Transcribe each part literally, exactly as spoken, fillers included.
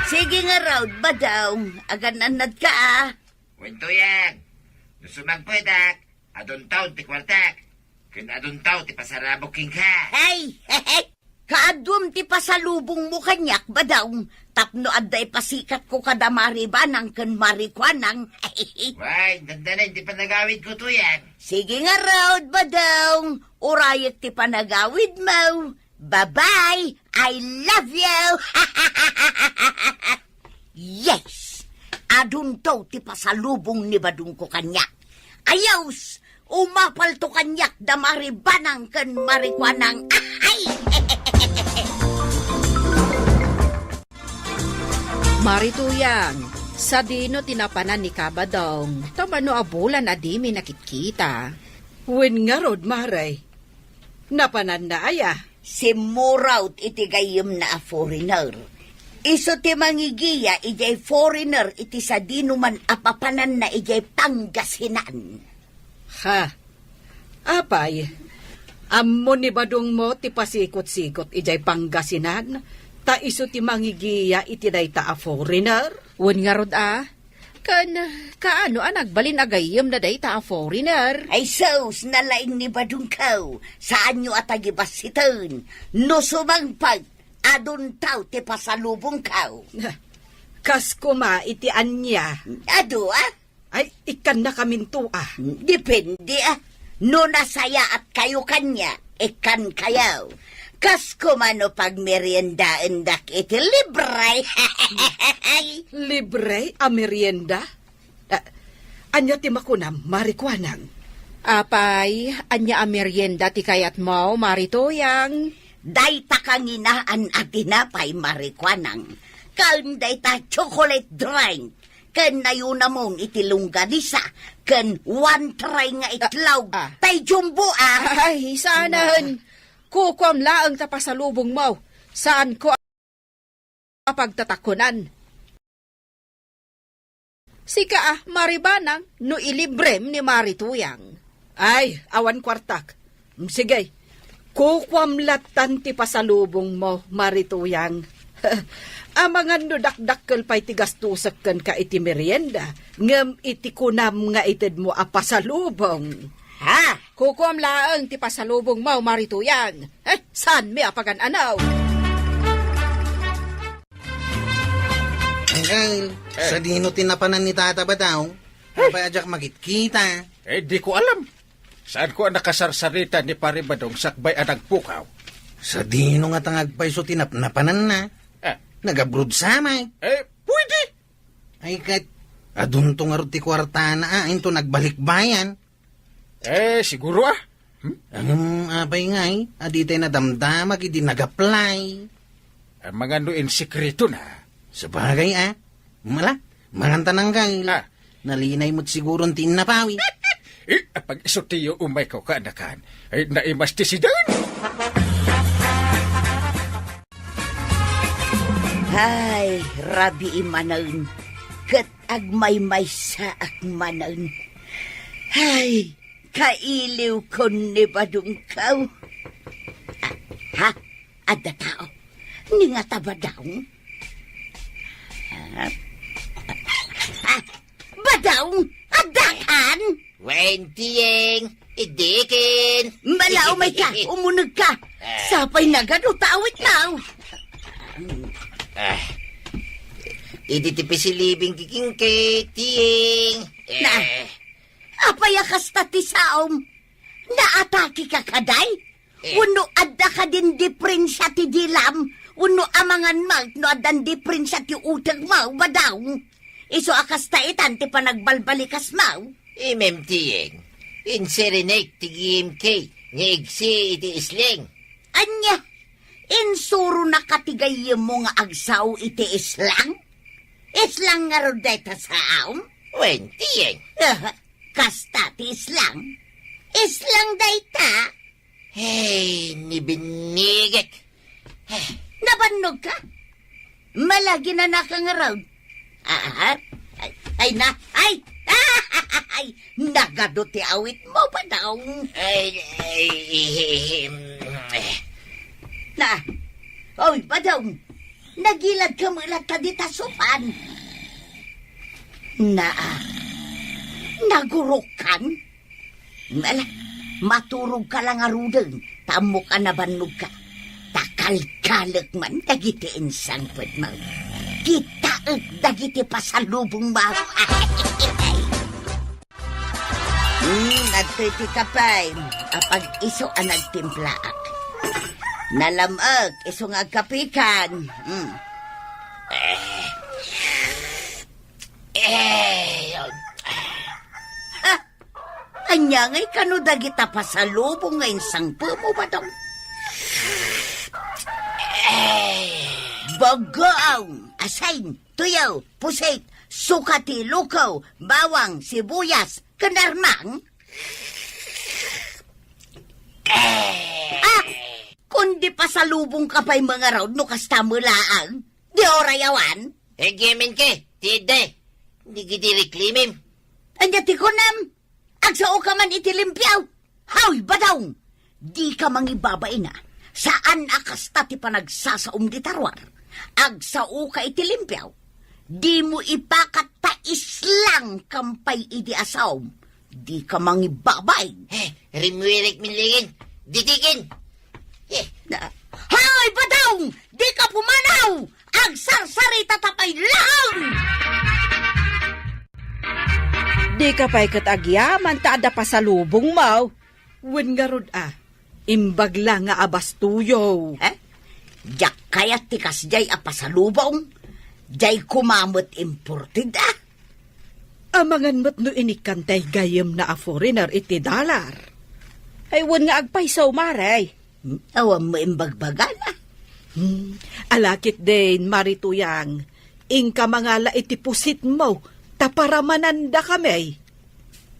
Sige ngarud, Badong. Agan-annadka, a. Wen, Tuyang. No sumangpetak, aduntaw ti kuartak. Ken aduntaw ti pasarabok kenka. Ay! Kaaduem ti pasalubongmo kaniak, Badong, tapno adda ipasikatko kada Mari Banang ken Mari Kuanang. Wen, dandanen ti panagawidko, Tuyang. Sige ngarud, Badong. Urayek ti panagawidmo. Bye-bye! I love you! Yes! Adunto ti pasalubong ni Badongko kaniak. Ayos! Umapalto kaniak da Mari Banang ken Mari Kuanang. Ay! Mari Tuyang, sadino ti napanan ni Kabadong? Ta mano a bulan a dimi nakitkita? Wen ngarud, Mare. Napananna aya? Simmurot iti gayyemna a foreigner. Isu ti mangigiya idiay foreigner iti sadinoman a papananna idiay Pangasinan. Ha? Apay, ammo ni Badongmo ti pasikot-sikot idiay Pangasinan, ta isu ti mangigiya iti dayta a foreigner? Wen ngarud a, Ken kaano a nagbalin a gayyemna dayta a foreigner? Ay sus, nalaing ni Badongko, saanyo a tagibassiten. No sumangpet, aduntaw ti pasalubongko. Kas koma iti ania? Adu, a? Ay, ikkannakaminto, a. Depende, a. No nasayaatkayo kaniak, ikkankayo. Kas koma no pagmeriendaendak iti libre. Libre a merienda? A, ania ti makunam, Mari Kuanang? Apay, ania a merienda ti kayatmo, Mari Tuyang? Dayta kanginaan a tinapay, Mari Kuanang. Ken dayta chocolate drink. Ken nayunamon iti longganisa, ken one tray nga itlog. Ah. Tay jumbo, a. Ay, saanen. Kukuam laeng ta pasalubongmo. Saanko a pagtatakonan. Sika, a, Mari Banang, no ilibrem ni Mari Tuyang. Ay, awan kuartak. Mm, sige. Kukuam lattan ti pasalubongmo, Mari Tuyang. Amangan no dakdakkel pay ti gastusek kenka iti merienda, ngem iti kunam nga itedmo a pasalubong. Ha? Kukuam laeng ti pasalubongmo, Mari Tuyang. Eh, saanmi a pagan-anaw? Angkel, eh, sadino ti napanan ni Tata Badong? Apay a diak makitkita? Eh, di ko alam. Saanko a nakasarsarita ni Pari Badong sakbay a nagpukaw? Sadino ngata nga agpayso ti napnapananna? Ah. Nag-abroad sa met. Eh, pwede. Ay, ket adunto ngarud ti kuartana, a, inton nagbalikbayan. Eh, siguro, a. Hmm? Ngem apay ngay, a ditay nadamdamag idi nag-apply? Amangan no insekretona. Sabagay, a. Mala, manganta nanggal. Ah. Nalinay met siguron ti innapawi. Eh, apag-isutiyo umayko kaanakan. Ay, naimas ti sidan. Ay, rabii manen. Ket agmaymaysaak manen. Ay, kailiwkon ni Badongko. Ah, ha? Adda tao. Ni ngata Badong? Ah, ah, Badong, addakan? Wen, Tiyeng, idikin. Mala, umayka, umunegka. Ah. Sapay nagadu ta awitmo. Ah. Idi ti pisilibing kikinke, Tiyeng. Na, eh, apay a kasta ti saom? Naatakeka kadi? Eh. Wenno adda kadin diprensia ti dilam? Wenno amangan met no addan diprensia ti utekmo, Badong? Isu a kasta itan ti panagbalbalikasmo? Imem, Tiyeng. Inserenek ti giyemko nga igsi iti isleng. Ania? Insuronaka ti gayyemmo nga agsao iti islang? Islang ngarud dayta saom? Wen, Tiyeng. Ah, kasta ti islang? Islang dayta? Hey, ni binnigek. Nabannogka? Malagi na naka ngarud. Ah, ay, ay na, ay! Ay, nagadu ti awitmo, Badong. Ay, ay, ehem. Na, oy, Badong. Nagiladka met latta dita sopan. Naa, nagurokkan? Ala, maturogka la ngaruden, ta ammok a nabannogka. Ta kalkalek man dagiti insangpetmo. Kitaek dagiti pasalubongmo. Hmm, adtoy ti kape. Apag isu a nagtimplaak. Nalam-ek, isu nga agkapikan. Hmm. Eh. Eh. Ha? Ania ngay kano dagita pasalubong nga insangpetmo, Badong? Eh. Bagaw, asin, tuyo, pusit, suka ti lukaw, bawang, sibuyas, ken armang? Ah! Kundi pasalubongka pay ngarud no kasta met laeng. Di uray awan? Agyamanka, ti idda. Dagiti riklimim. Ania ti kunam? Agsaoka man iti limpio. Haw, Badong! Dika mangibabain a. Saan a kasta ti panagsasaom dita ruar. Agsaoka iti limpio. Dimo ipakat ta islangkam pay idi a saom. Dika mangibabain. Eh, rimmuarek met laeng. Ditoyka. Eh. Na, Haw, Badong! Dika pumanaw! Agsarsarita ta pay laeng! Dika pay ket agyaman ta adda pasalubongmo. Wen ngarud a, imbag la nga abastuyo. Eh? Diak kayat ti kasdiay a pasalubong? Diay koma met imported a? Amangan met no inikkantay gayyemna a foreigner iti dollar. Ay, wen nga agpayso, Mare. Hmm, awan mo imbagbagana. Hmm, ala ketdin, Mare Tuyang, inka mangala iti pusitmo, ta paramanandakami.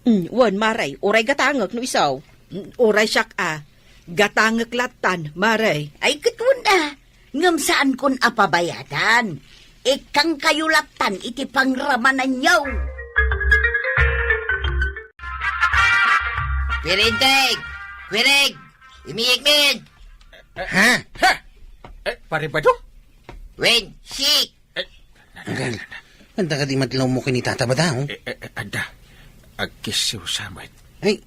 Hmm, wen, Mare, uray gatangek no isu. Hmm, uray siak a, gatangek lattan, Mare. Ay, ket wen a, ngem saankon a pabayadan. Ikkangkayo lattan iti pangramananyo. Pirinteg! Pireg! Imiyek men! Ha? Ha? Eh, Pare Badong? Wen, sik! Eh, Anggal, anta ka di matlaw mo kini Tata Badong? Eh, eh, eh, adda. Agkisiw sa met. Ay,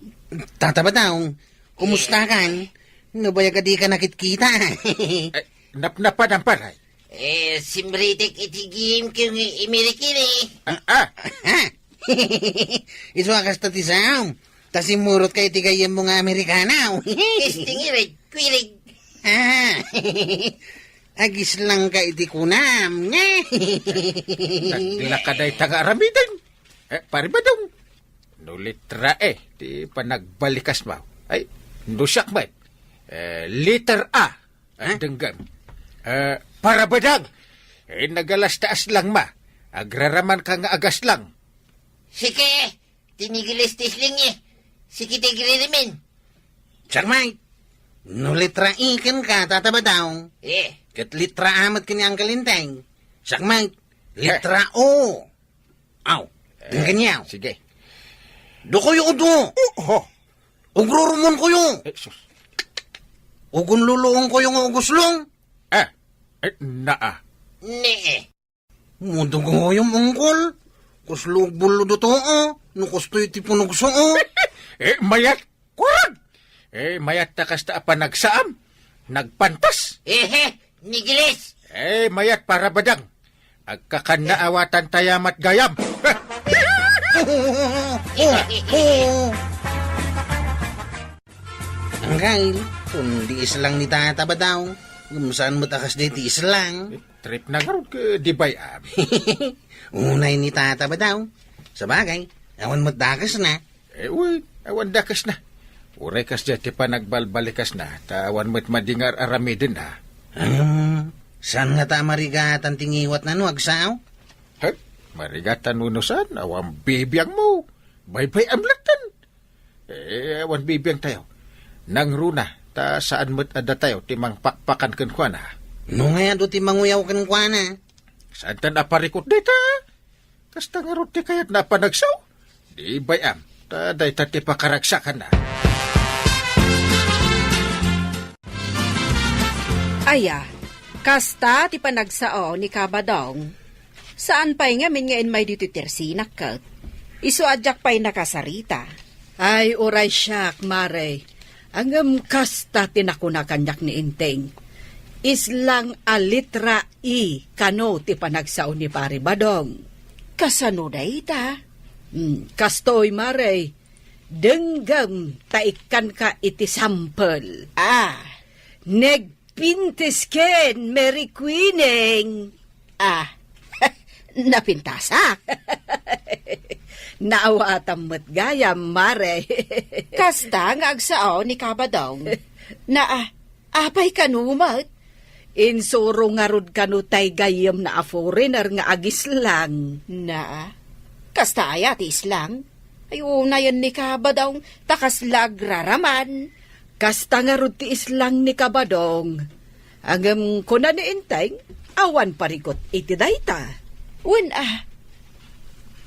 Tata Badong, kumusta kan? Nabayag a di ka nakitkita. Eh, napnapan ang paray. Eh, simritek iti game kong imirikiri. Ah, ah. Isu a kasta ti Sam. Ta simmurot ka iti gayyem mo nga Amerikano. Testing ired, kwirig. Ah. Agislang ka iti kunam, nga. Naglaka dayta nga aramiden. Eh, Pare Badong. No litra E ti panagbalikas mo. Ay, no siak met. Eh, letter A. Eh? Denggem. Eh, Pare Badong. Eh, nagalas taas lang ma. Agraraman ka nga agaslang. Sika, tinigilis ti isling, eh. Sika ti agririmen. Siak met. No litra E kenka, Tata Badong. Eh. Ket litra A met ken ni Uncle Enteng. Siak met. Litra O. Aw, eh, tingkaniaw. Sige. Dukoy udo. Oho. Ugrurumon koyo. Eh, sus. Ugun luluong koyo nga uguslong. Eh, eh, naa. Nee. Mudugoyom, ungkol. Kuslo ugbullo duto, oh. No kustoy ti punugso, oh. Eh, mayat. Kurag! Eh, mayat ta kasta a panagsaam. Nagpantas. Ehe, nigilis. Eh, mayat Pare Badong. Agkakannaawatan tayamat gayam. Anggail, kundi islang ni Tata Badong. Ngem saan met a kasdiay ti islang. Trip na ngarud ket di bay-am. Unay ni Tata Badong. Sabagay, awan met dakesna. Eh, wen, awan dakesna. Uray kasdiay ti panagbalbalikasna, ta awan met madi nga ar-aramiden, ha? Hmm, saan ngata a marigatan ti ngiwatna no agsao? He, marigatan wenno saan, awan bibiangmo. Baybay-am lattan. Eh, awan bibiangtayo. Nangruna, ta saan met a datayo ti mangpakpakan kenkuana. No ngay adu ti manguyaw kenkuana? Saantan a parikut dayta? Kasta ngarud ti kayatna a panagsaw? Di bay-am, ta dayta ti pakaragsakanna. Aya, Kasta ti panagsao ni Kabadong. Saan pay ngamin nga immay ditoy tersinak ket. Isu a diak pay nakasarita. Ay, uray siak, Mare. Ngem kasta ti nakuna kaniak ni Enteng. Islang a litra E kano ti panagsao ni Pari Badong. Kasano dayta? Hmm, kastoy, Mare. Denggem ta ikkanka iti sampel. Ah. Neg Pintisken, Mary Queening. Ah, napintasak. Naawatam met gayam, Mare. Kasta nga agsao ni Kabadong. Na, ah, apay kano met? Insuro ngarud kano tay gayyemna a foreigner nga agislang. Na, kasta aya ti islang? Ay, unayen ni Kabadong, ta kasla agraraman. Kasta ngarud ti islang ni Kabadong. Ngem kuna ni Enteng, awan parikut iti dayta. Wen a.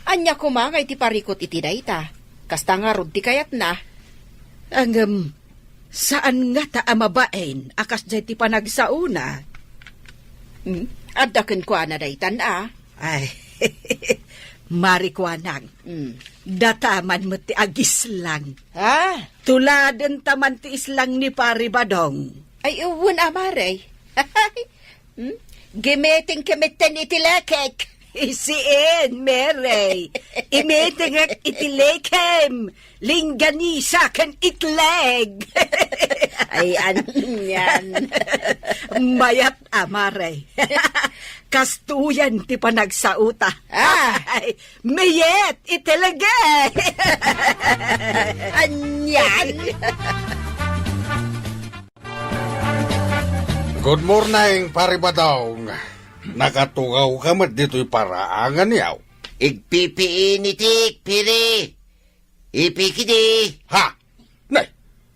Ania koma nga iti parikut iti dayta? Kasta ngarud ti kayatna. Ngem, saan ngata a mabain a kasdiay ti panagsaona? Hmm? Adda kenkuana daytan a. Ay, Mari kuanak. Mm. Data man met ti agislang. Ha? Tuladen ta man ti islang ni Pari Badong. Ay, wen a, Mare. Hmm? Gimiting kemeten iti lekek. Saan, Mare. Imitingek iti lekem. Lingganisa ken itleg. Ay, anian. Mayat a, Mare. Kastoyen ti panagsaota. Ah. Ay, mayat iti lege. Anian. Good morning, Pari Badong. Nakatugaw ka met ditoy paraangan yaw. Igpipiinitik, Piri. Ipikidi. Ha? Nay,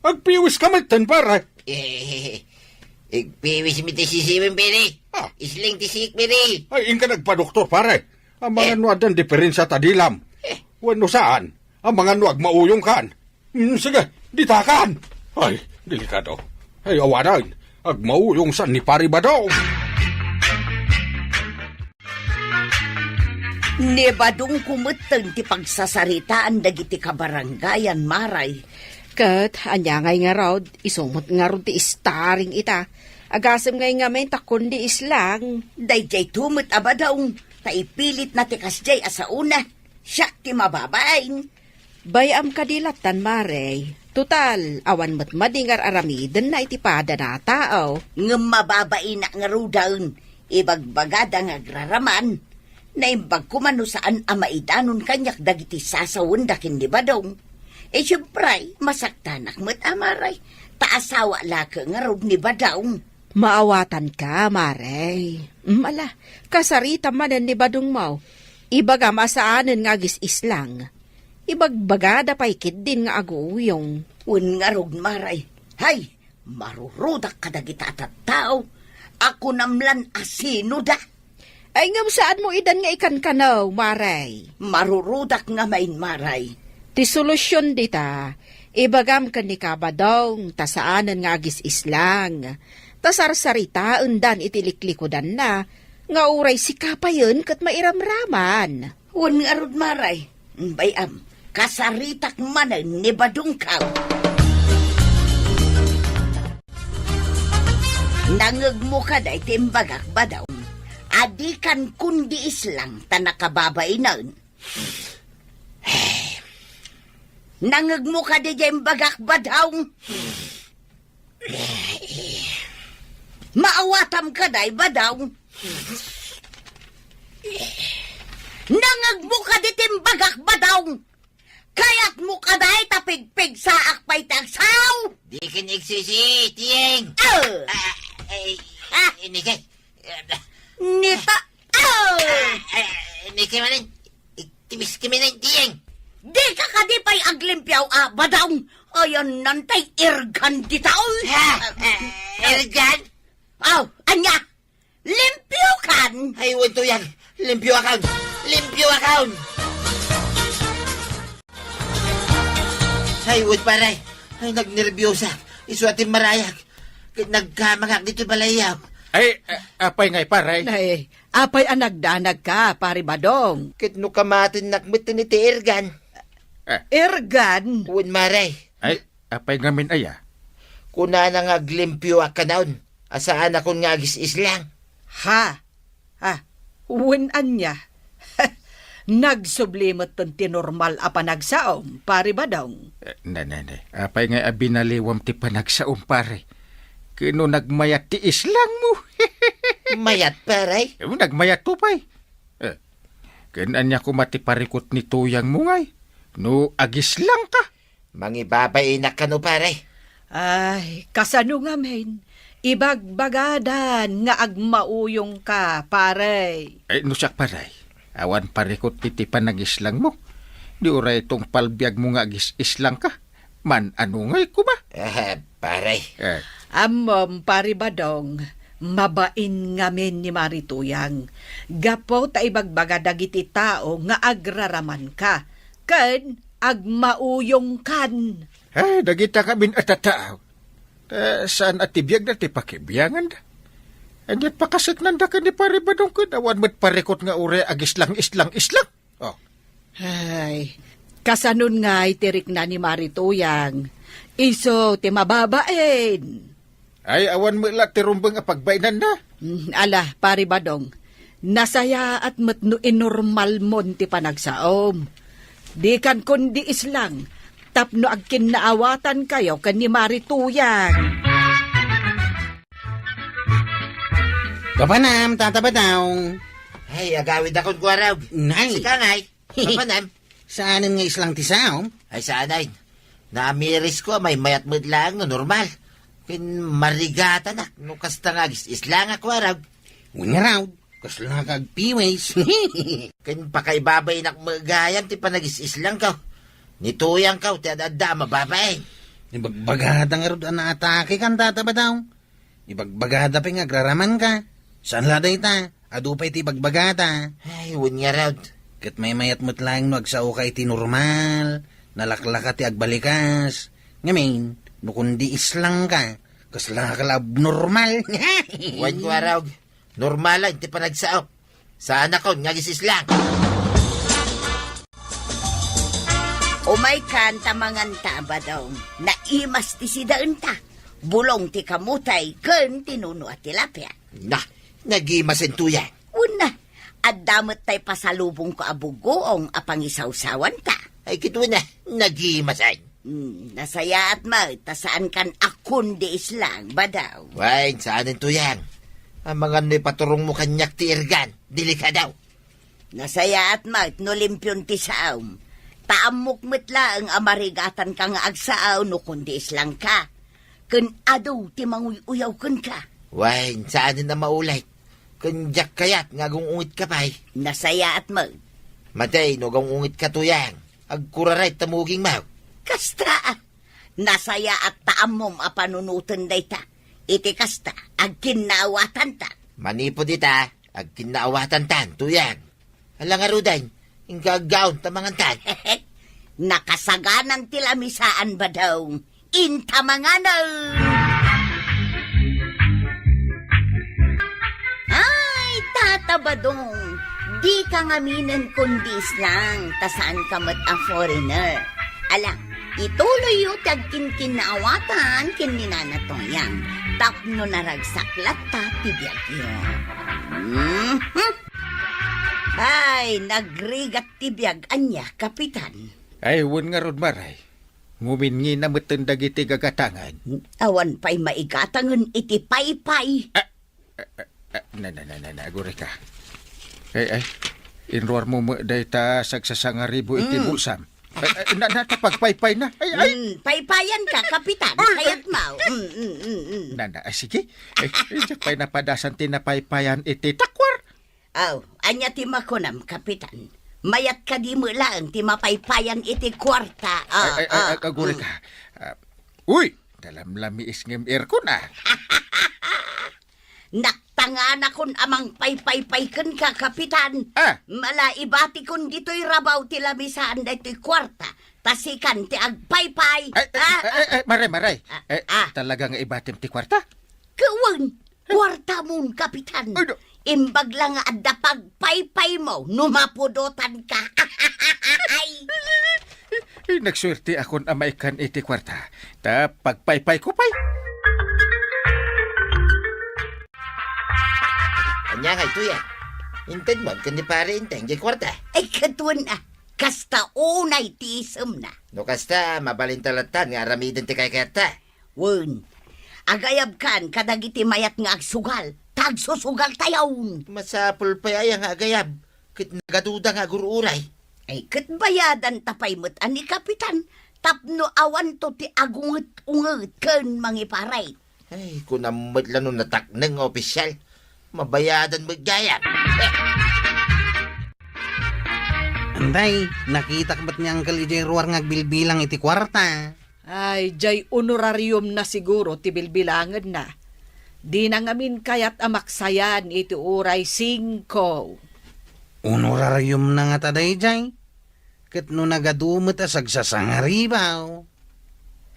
agpiwis ka met ten, pare. Eh, igpiwis mi ti sisiwim, Piri. Ah. Isling ti sik, Piri. Ay, inka nagpadoktor, pare. Amangan Eh. no addan diferensya ta dilam. Eh. Wenno saan? Amangan no agmauyong kan. Mm, sige, ditakan. Ay, delikado. Ay, awanan. Agmauyong san ni Pari Badong. Ni Badong kumetten ti pagsasaritaan dagiti kabarangayan, Maray. Ket ania ngay ngarud, isu met ngarud ti starring ita. Agasem ngay ngamin ta kundi islang. Daydiay to met a Badong, ta ipilitna ti kasdiay a saona. Siak ti mababain. Bay-am kadi lattan, Mare. Total, awan met madi nga ar-aramidenna iti padana a tao. Ngem mababainak ngaruden, ibagbagada nga agraraman. Naimbag koma no saan a maidanon kaniak dagiti sasawenda ken ni Badong. E, siempre, masaktanak met a, Mare. Ta asawa la ket ngarud ni Badong. Maawatanka, Mare. Mm, ala, kasarita manen ni Badong mo. Ibagam a saanen nga agis-islang. Ibagbagada pay ketdin nga aguyong. Wen ngarud, Mare. Hay, marurudak kadagita a tattao. Kunam lan a sinoda. Ay, ngem saanmo idan nga ikankanaw, Mare. Marurudak ngamin, Mare. Ti solusion dita, ibagam ken ni Kabadong, ta saanen nga agis-islang. Ta sarsaritaendan iti liklikudanna, nga uray sika payen ket mairamraman. Wen ngarud, Mare. Bay-am, kasaritak manen ni Badong kaw. Nangngegmo kadi ti imbagak, Badong? Adikan kundi islang ta nakababainen. Nangngegmo kadi ti imbagak, Badong? Maawatam kadi, Badong? Nangngegmo kadi ti imbagak, Badong? Kayatmo kadi ta pigpigsaak pay ti agsaw? Diken igsisi, Tiyeng. Oh! Ah, ay, Ah! Inike. Nita, oh! Ah, ay, inike manen. Igtimis kami na, Tiyeng. Dika kadi pay aglimpiaw a, Badong? Ayanna tay irgan dita, oy. Ah, ah, irgan? Aw, ania? Limpiokan? Ay, wen, Tuyang. Limpioakon. Limpioakon. Ay, wen, pare. Ay, nagnerbiosa. Isu a timmarayak. Ket nagkamangak ditoy balayyo. Ay, a-, apay ngay, pare? Nay, apay a nagdanagka, Pare Badong? Ket no kamatennak met iti irgan. Eh. Irgan? Wen, mare. Ay, apay ngamin aya? Kunana nga aglimpioak kanayon, a saanakon nga agis-islang. Ha? Ah, wen ania? Nagsubli metten ti normal a panagsaom, Pare Badong. Eh, ne, ne, ne. Apay nga abinaliwam ti panagsaom, pare? Ket no nagmayat ti islangmo. Mayat, pare? Eh, nagmayat to pay. Eh, ken ania koma ti parikut ni tuyangmo ngay? No agislangka? Mangibabainak kano, pare? Ay, kasano ngamin? Ibagbagadan nga agmauyongka, pare. Eh, no siak, pare, awan parikut ti, ti panangislangmo. Di uray tungpal biagmo nga agis-islangka. Man-ano ngay koma? Eh, pare. Eh. Ammom, Pare Badong, mabain ngamin ni Mari Tuyang. Gapu ta ibagbaga dagiti tao nga agraramanka. Ken agmauyongkan. Ay, dagita ngamin a tattao. Ta saan a ti biagda ti pakibianganda. Ania ti pakaseknanda ken ni Pare Badong ket awan met parikut nga uray agislang-islang-islang. Oh. Ay, kasanon ngay ti rikna ni Mari Tuyang? Isu ti mababain. Ay, awan met la ti rumbeng a pagbainanna. Mm, ala, Pare Badong, nasayaat met no inormalmon ti panagsaom. Dikan kundi islang, tapno agkinnaawatankayo ken ni Mari Tuyang. Papanam, Tata Badong. Ay, agawidakon, Kuarog. Nay. Sika ngay. Papanam. Saanen nga islang ti saom? Ay, saanen. Namirisko a maymayat met laeng no normal. Ken marigatanak no kasta nga agis-islangak, Kuarog. Wen ngarud, kasla ka agpiwis. Ken pakaibabainak met gayam ti panagis-islangko. Ni tuyangko ti ad-adda a mababain. Ibagbagada ngarud a naatakekan, Tata Badong. Ibagbagada pay nga agraramanka. Saan la dayta? Adu pay ti ibagbagada. Ay, wen ngarud. Ket maymayat met laeng no agsaoka iti normal. Nalaklaka ti agbalikas. Ngamin, no kundi islangka, kasla ka la abnormal. Wen, Kuarog. Normal ti panagsaok. Saanakon nga agis-islang. Umaykan ta manganta, Badong. Naimas ti sidaenta. Bulong ti kamutay ken ti nuno a tilapia. Na, nagimasen tuya. Wen na, adda met tay pasalubongko a bugoong a pangisawsawanta. Ay, kitaem, nagimasen. Hmm, nasayaat met ta saankan a kundi islang, Badong. Wen, saanen tuyang. Amangan no ipaturongmo kaniak ti irgan, delikado. Nasayaat met no limpion ti saom. Ta ammok met laeng a marigatanka nga agsao no kundi islangka. Ken adu ti manguy-uyaw kenka. Wen, saanen a maulit. Ken diak kayat nga agung-ungetka pay. Nasayaat met. Matay no agung-ungetka tuyang. Agkuraray ta mugingmo. Kasta, a. Nasayaat ta ammom a panunoten dayta. Iti kasta, agkinnaawatanta. Manipud ita, agkinnaawatantan, tuyang. Ala ngaruden, inka aggaon ta mangantan. Nakasaganan ti lamisaan, Badong. Inta manganen! Ay, Tata Badong, dika ngaminen kundi islang, ta saanka met a foreigner. Ala, ituloyyo ti agkinkinnaawatan ken ni Nana Toyang, tapno naragsak latta ti biagyo. Mhm. Ay, nagrigat ti biag ania, Kapitan? Ay, wen ngarud, Maray. Nguminngina metten dagiti gagatangan. Awan pay maigatangen iti paypay. Ah, ah, ah, ah, na, na, na, na, na, agurayka. Ay, ay, inruarmo met dayta sagsasangaribu iti Mm. bulsam. Ay, ay, na, na, ta pagpaypay na. Ay, ay. Mm, paypayanka, Kapitan. Ay, ay. Kayatmo. Mm, mm, mm, mm. Na, na, ah, sige. Ay, ay, diak pay napadasan ti napaypayan iti takwar. Aw, ania ti makunam, Kapitan? Mayat kadi met laeng ti mapaypayan iti kuarta? Ah, Ay, ay, ay, ah, ay, agurayka. mm. Ah, uy, nalamlamiis ngem aircon, ah. Naktanganakon a mangpaypaypay kenka, Kapitan. Ah. Mala ibatikon ditoy rabaw ti lamisaan daytoy kuarta. Ta sikan ti agpaypay. Ay, ay, Ah, ay, ay, ay, Maray, Maray. Ah, Eh, ah. talaga nga ibatim ti kuarta? Kawan. Kuartamon, Kapitan. Ay, na- Imbag la nga adda pagpaypaymo no mapudotanka. Ay, nagsuerteakon a maikkan iti kuarta. Ta pagpaypayko pay. Ania nga itoy, a? Intedmon ken ni Pare Enteng diay kuarta? Ay, ket wen a, kasta unay ti isemna. No kasta, mabalinta lattan nga aramiden ti kaykayatta. Wen, agayabkan kadagiti mayat nga agsugal, ta agsusugaltayon. Masapul pay aya nga agayab, ket nagaduda nga agur-uray? Ay, ket bayadanta pay met a ni Kapitan tapno awanto ti agunget-unget ken mangiparit. Ay, kunam met la no natakneng nga opisyal. Mabayadan met gayam. Antay, nakitak met ni Uncle idiay ruar nga agbilbilang iti kuarta. Ay, diay honorariumna siguro ti bilbilangenna. Dina ngamin kayat a maksayan iti uray singko. Honorariumna ngata daydiay? Ket no nagadu met a sagsasangaribaw?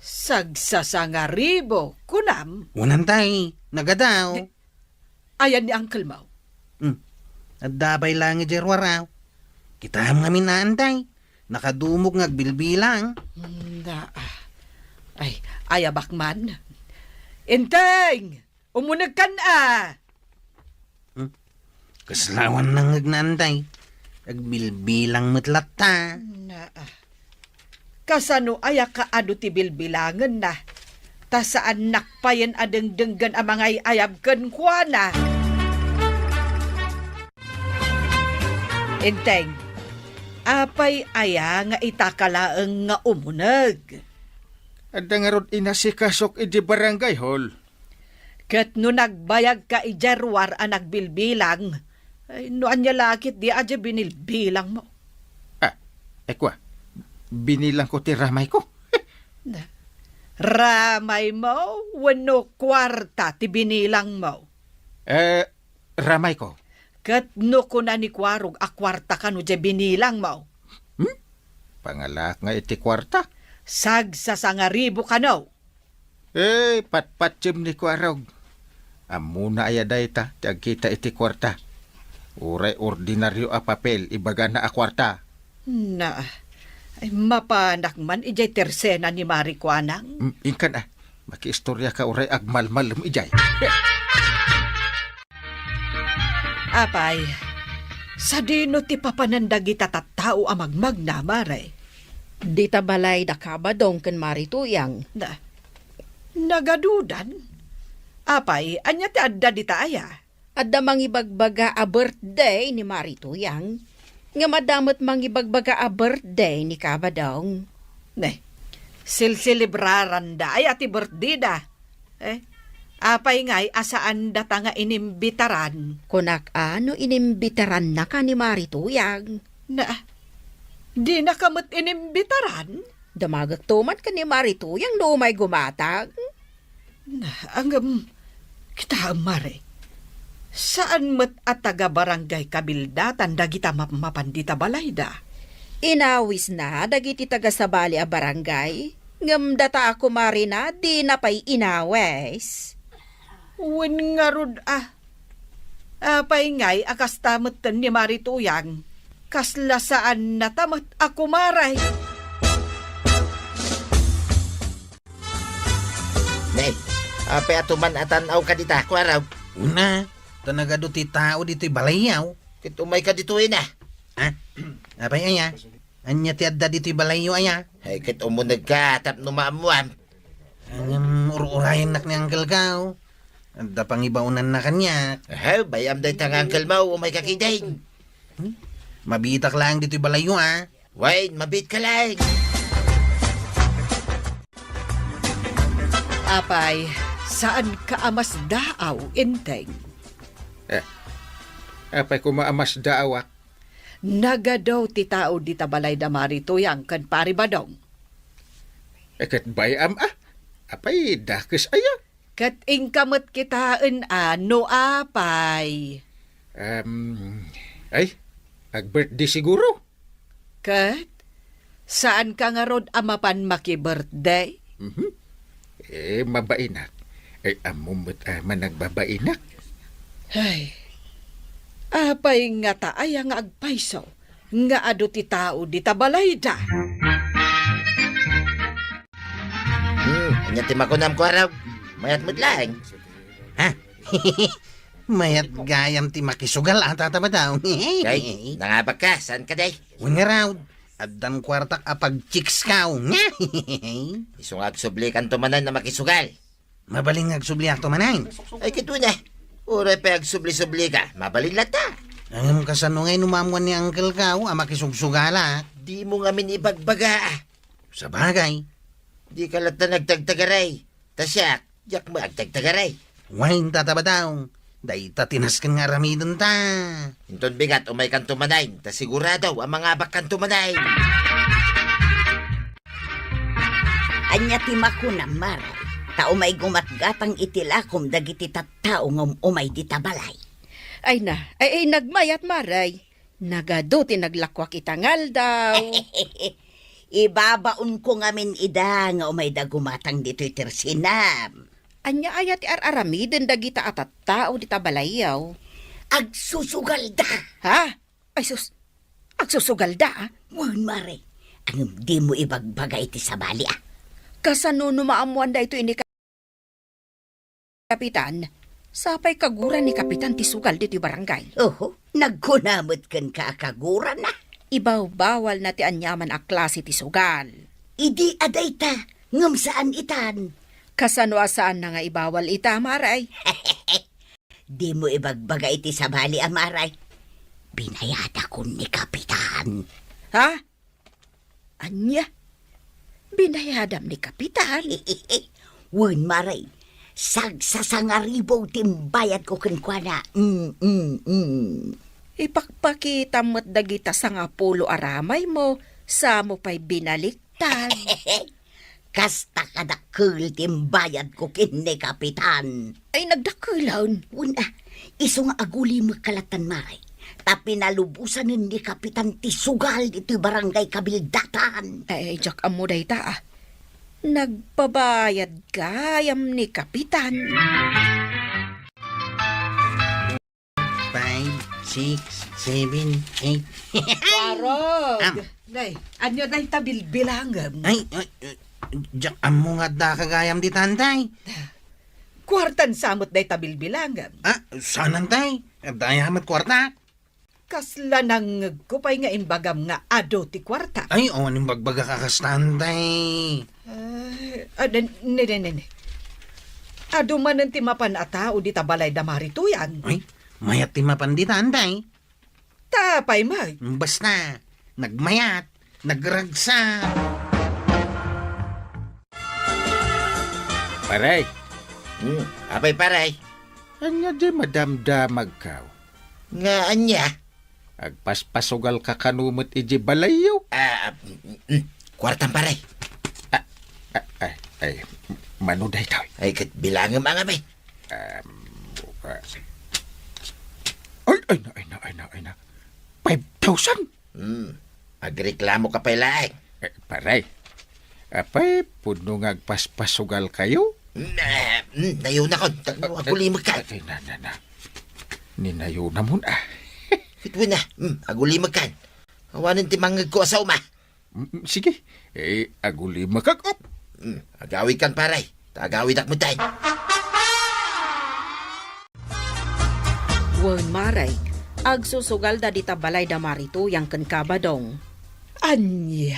Sagsasangaribo, kunam? Wen antay, nagadu. Di-, ayan ni uncle mo? Hmm. Adda pay laeng idiay ruar. Kitaem ngamin a, antay. Nakadumog nga agbilbilang. Hmm, na, ah. Ay, ayabak man. Enteng! Umunegkan a! Hmm? Kasla awan nangngegna, antay. Agbilbilang met latta. Na, ah. Kasano aya kaadu ti bilbilangenna? Ta saannak payen a dengdenggen a mangay-ayab kenkuana. Enteng, apay aya nga itaka laeng nga umuneg? Adda ngarud inasikasok idi barangay hall. Ket no nagbayagka idiay ruar a nagbilbilang, ay, no ania la ketdi a diay binilbilangmo? Ah, ay kua, binilangko ti ramayko. Na, ramaymo wenno kuarta ti binilangmo? Eh, ramayko. Ket no kuna ni Kuarog a kuarta kano diay binilangmo? Hmm? Pangalaak nga iti kuarta? Sagsasangaribo kano? Eh, patpatiem ni Kuarog. Ammona aya dayta ti agkita iti kuarta? Uray ordinario a papel ibagana a kuarta. Na, ay, mapanak man idiay tersena ni Mari Kuanang? Mm, inkan a, makiistoriaka uray agmalmalem idiay. Apay, sadino ti papanan dagita tattao a magmagna, Mare? Dita balay da Kabadong ken Mari Tuyang. Na, nagadudan? Apay, ania ti adda dita aya? Adda mangibagbaga a birthday ni Mari Tuyang. Ngem adda met mangibagbaga a birthday ni Kabadong. Ne, silselebraranda aya ti birthday da. Eh, apay ngay a saandata nga inimbitaran? Kunak a no inimbitarannaka ni Mari Tuyang. Na, dinaka met inimbitaran? Damagekto man ken ni Mari Tuyang no umay gumatang. Na, ngem, kitaem, Mare. Saan met a taga-barangay kabildatan dagita mapmapan dita balayda. Inawisna dagiti taga-sabali a barangay, ngem data a kumarina dina pay inawis. Wen ngarud a. Apay ngay a kasta metten ni Mari Tuyang? Kasla saannata met a kumare. Ne, apay a tuman a tan-awka dita, Kuarog? Una, ta nagadu ti tao ditoy balayyo. Ket umayka ditoy na. Ha? Apay aya? Ania ti adda ditoy balayyo aya? Ay, ket umunegka tapno maammuam. Ngem ur-urayennak ni uncle-ko. Adda pangibaonanna kaniak. Aha, bay-am dayta nga uncle-mo, umayka ketdin. Hmm? Mabiitak laeng ditoy balayyo, a. Wen, mabiitka laeng. Apay, saanka a masdaaw, Enteng? Eh, apay koma a masdaawak? Nagadu ti tao dita balay da Mari Tuyang ken Pari Badong. Eh, ket bay-am a? Apay, dakes aya? Ket inka met kitaen a no apay. Em, ay, ag-birthday siguro? Ket, saanka ngarud a mapan maki-birthday? Mhm. Eh, mabainak. Ay, ammom met a managbabainak. Ay, apay ngata aya nga agpayso nga adu ti tao dita balayda? Hmm, ania ti makunam, Kuarog? Mayat met laeng. Ha? Mayat gayam ti makisugal a, Tata Badong. Ay, nangabak ka, saan ka, day? Wen ngarud, addan kuartak a pagchicks ka. Isu nga agsublikanto manen a makisugal. Mabalin nga agsubliakto manen. Ay, kitaem. Uray pay agsubli-subli ka, mabalin latta. Ngem kasano ngay no maammuan ni uncle ka a makisugsugalak? Dimo ngamin ibagbaga. Sabagay. Dika latta nagtagtagaray. Ta siak, diak met agtagtagaray. Wen, Tata Badong, dayta ti nasken nga aramidenta. Inton bigat, umaykanto manen, ta sigurado a mangabakkanto manen. Ania ti makunam, Maray? Ta umay gumatgatang iti lakom dagiti tattao nga um-umay dita balay. Ay na, ay, ay, nagmayat, Maray. Nagadu ti naglakuak ita nga aldaw. Ibabaonko ngamin ida nga umayda gumatang ditoy tersenam. Ania aya ti ar-aramiden dagita a tattao dita balayyo? Agsusugalda. Ha? Ay sus, agsusugalda, a? Wen, Maray. Ngem dimo ibagbaga iti sabali, a? Kasano no maammuan daytoy ni Kapitan? Sapay kaguran ni Kapitan ti sugal ditoy barangay. Oho, nagkuna met kenka a kaguranna. Ibawbawalna ti aniaman a klase ti sugal. Idi a dayta, ngem saan itan. Kasano a saanna nga ibawal ita, Maray? Dimo ibagbaga iti sabali, a Maray. Binayadakon ni Kapitan. Ha? Ania? Binayadam ni Kapitan? Wen, Maray. Sagsasangaribu ti imbayadko kenkuana. Mm, mm, mm. Ipakpakitam met dagita sangapulo a ramaymo, samo pay binalik. Tan. Kasta kadakkel ti imbayadko ken ni Kapitan. Ay, nagdakkelen. Wen, a, isu nga agulimekka lattan, Maray. Ta pinalubosanen ni Kapitan ti sugal ditoy barangay Kabildatan. Ay, diak ammo dayta, a. Nagpabayad gayam ni Kapitan. Five, six, seven, eight. Kuarog! Am. Nay, ania dayta bilbilangem? Ay, ay, eh, diak ammo nga adda ka gayam ditan, tay. Kuartan sa met dayta bilbilangem? A, saan, tay? Adda aya met kuarta. Kasla nangngegko pay nga imbagam nga adu ti kuarta. Ay, awan imbagbagak a kastan, tay. Ay, a, ne, ne, ne, ne, ne. Adu manen ti mapan a tao dita balay da Marituyan. Ay, mayat ti mapan ditan, tay. Ta apay met? Basta, nagmayat, nagragsak. Paray. Hmm, apay, paray? Ania di madamdamagkaw? Nga ania? Agpaspasugal ka kano met iti balayyo? Ah, mm, mm, kuartam, paray. Ah, ah, ay, ay, mano daytoy? Ay, ket bilangem a ngamin. Um, ah, ay, ay na, ay na, ay na, ay na. Five thousand? Hmm. Agreklamo ka pay laeng. Eh, paray. Apay, pudno nga agpaspasugal kayo? Hmm, eh, hmm, nayunakon. Ta-, Eh, eh, agulimekkan. Eh, na, na, na. Ninayunamon, a. Ket wen a. Hmm, agulimekkan. Awanen ti mangngegko a saoma. Mm, sige. Eh, agulimekak, op. Mm, agawidkan, paray. Ta agawidak met, tay. Wen, Maray, agsusugalda dita balay da Marituyan ken Kabadong. Ania?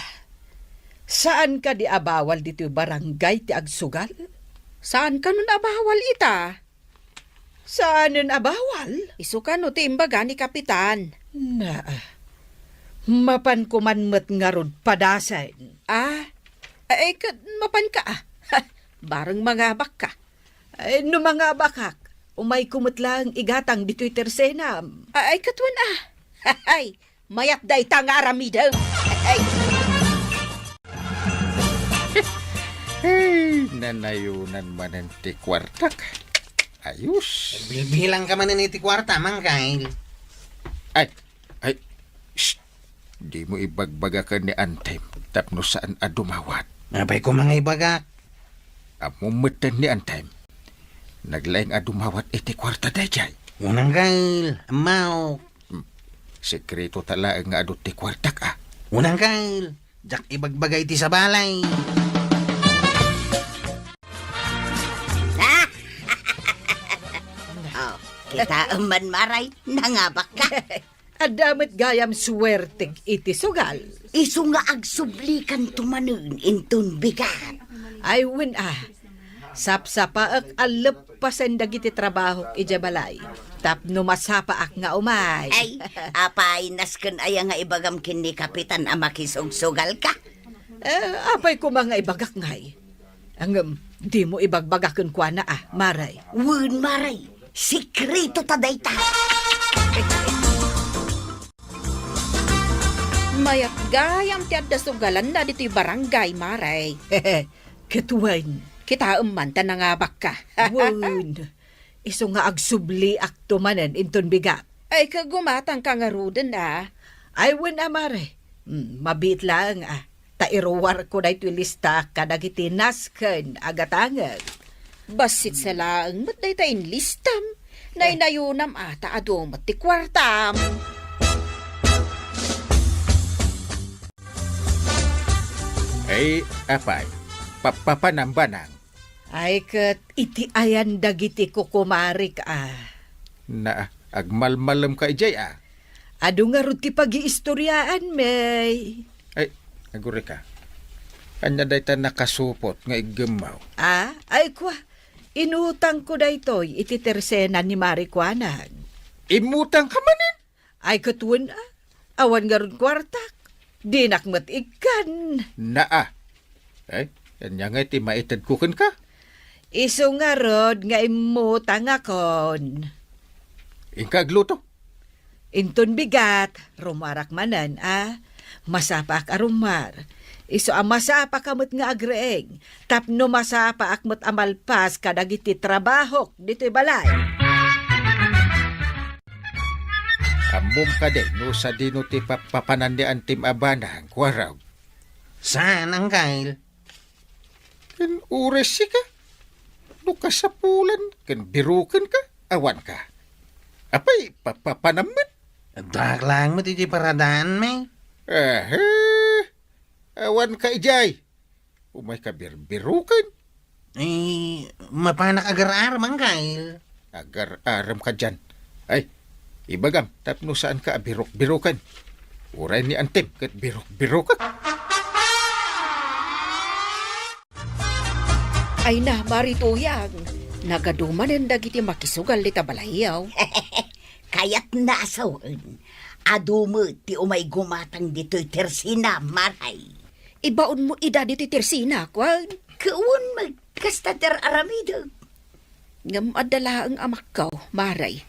Saan kadi a bawal ditoy barangay ti agsugal? Saan kanon a bawal ita? Saanen a bawal? Isu kano ti imbaga ni Kapitan. Naa. Mapanko man met ngarud padasen. Ah? Ay, ket mapanka, a. Bareng mangabakka. Ay, no mangabakak, umayko met laeng igatang ditoy tersenam. Ay, ket wen, a. Ay, mayat dayta nga aramidem. Ay. Hey, nanayonan manen ti kuartak. Ayos. Bilbilang ka manen iti kuarta, Mang Kyle. Ay, ay, shh. Dimo ibagbaga ken ni Antem tapno saan a dumawat. Apay koma nga ibagak? Ammom metten ni Antem. Naglaing a dumawat iti kuarta daydiay. Unang, Kyle, ammok. Hmm. Sekreto ta laeng nga adu ti kuartak, a. Unang, Kyle, diak ibagbaga iti sabali. Oh, kitaem man, Maray, nangabakka. Adda met gayam suertek iti sugal. Isu nga agsublikanto manen inton bigat. Ay, wen a. Sapsapaek a leppasen dagiti trabahok idiay balay tapno masapaak nga umay. Ay, apay, nasken aya nga ibagam ken ni Kapitan a makisugsugalka? Eh, apay koma nga ibagak ngay? Ngem, dimo ibagbaga kenkuana a, Maray. Wen, Maray, sekreto ta dayta. Mayat gayam ti adda sugalanna ditoy barangay, Maray. Ket wen. Kitaem man ta nangabakka. Wen. Isu nga agsubliakto manen inton bigat. Ay, ket gumatangka ngaruden a. Ay, wen a, Maray. Hmm, mabiit laeng a. Ta iruarko daytoy listaak kadagiti nasken a gatangek. Bassit sa laeng met dayta inlistam. Naynayonam a ta adu met ti kuartam. Ay, apay, papapanam banang. Ay, ket iti ayan dagiti kukumarik a. Na, agmalmalemka idiay a. Adu ngarud ti pagiistoriaan, may. Ay, agurika. Ania dayta nakasupot nga iggemmaw? A, ay kua, inutangko daytoy iti tersena ni Mari Kuanang. Immutangka manen? Ay, ket wen a, awan ngarud kuartak. Dinak met ikkan. Naa. Ay, ania ngay ti maitedko kenka? Isu ngarud nga immutangakon. Inka agluto. Inton bigat, rumuarak manen a. Masapaak a rumuar. Isu a masapaka met nga agreeng, tapno masapaak met a malpas kadagiti trabahok ditoy balay. Ammom kadi no sadino ti papapanan ni antim a banang, kuarog? Saan, Angkel? Ken uray sika, no kasapulan ken birukenka, awanka. Apay, papapanam met? Addaak laeng met iti paradaan, may. Aha, awanka idiay. Umayka birbiruken. Eh, mapanak agar-arem, Angkel. Agar-arem ka diyan. Ay, ibagam, tapno saanka a biruk-biruken. Uray ni antim ket biruk-biruken. Ay na, Mari Tuyang, nagadu manen dagiti makisugal dita balayyo. Kayatna a sawen, adu met ti umay gumatang ditoy tersina, Maray. Ibaonmo ida ditoy tersina, kuan? Ket wen met, kasta ti ar-aramidek. Ngem adda laeng a makkaw, Maray.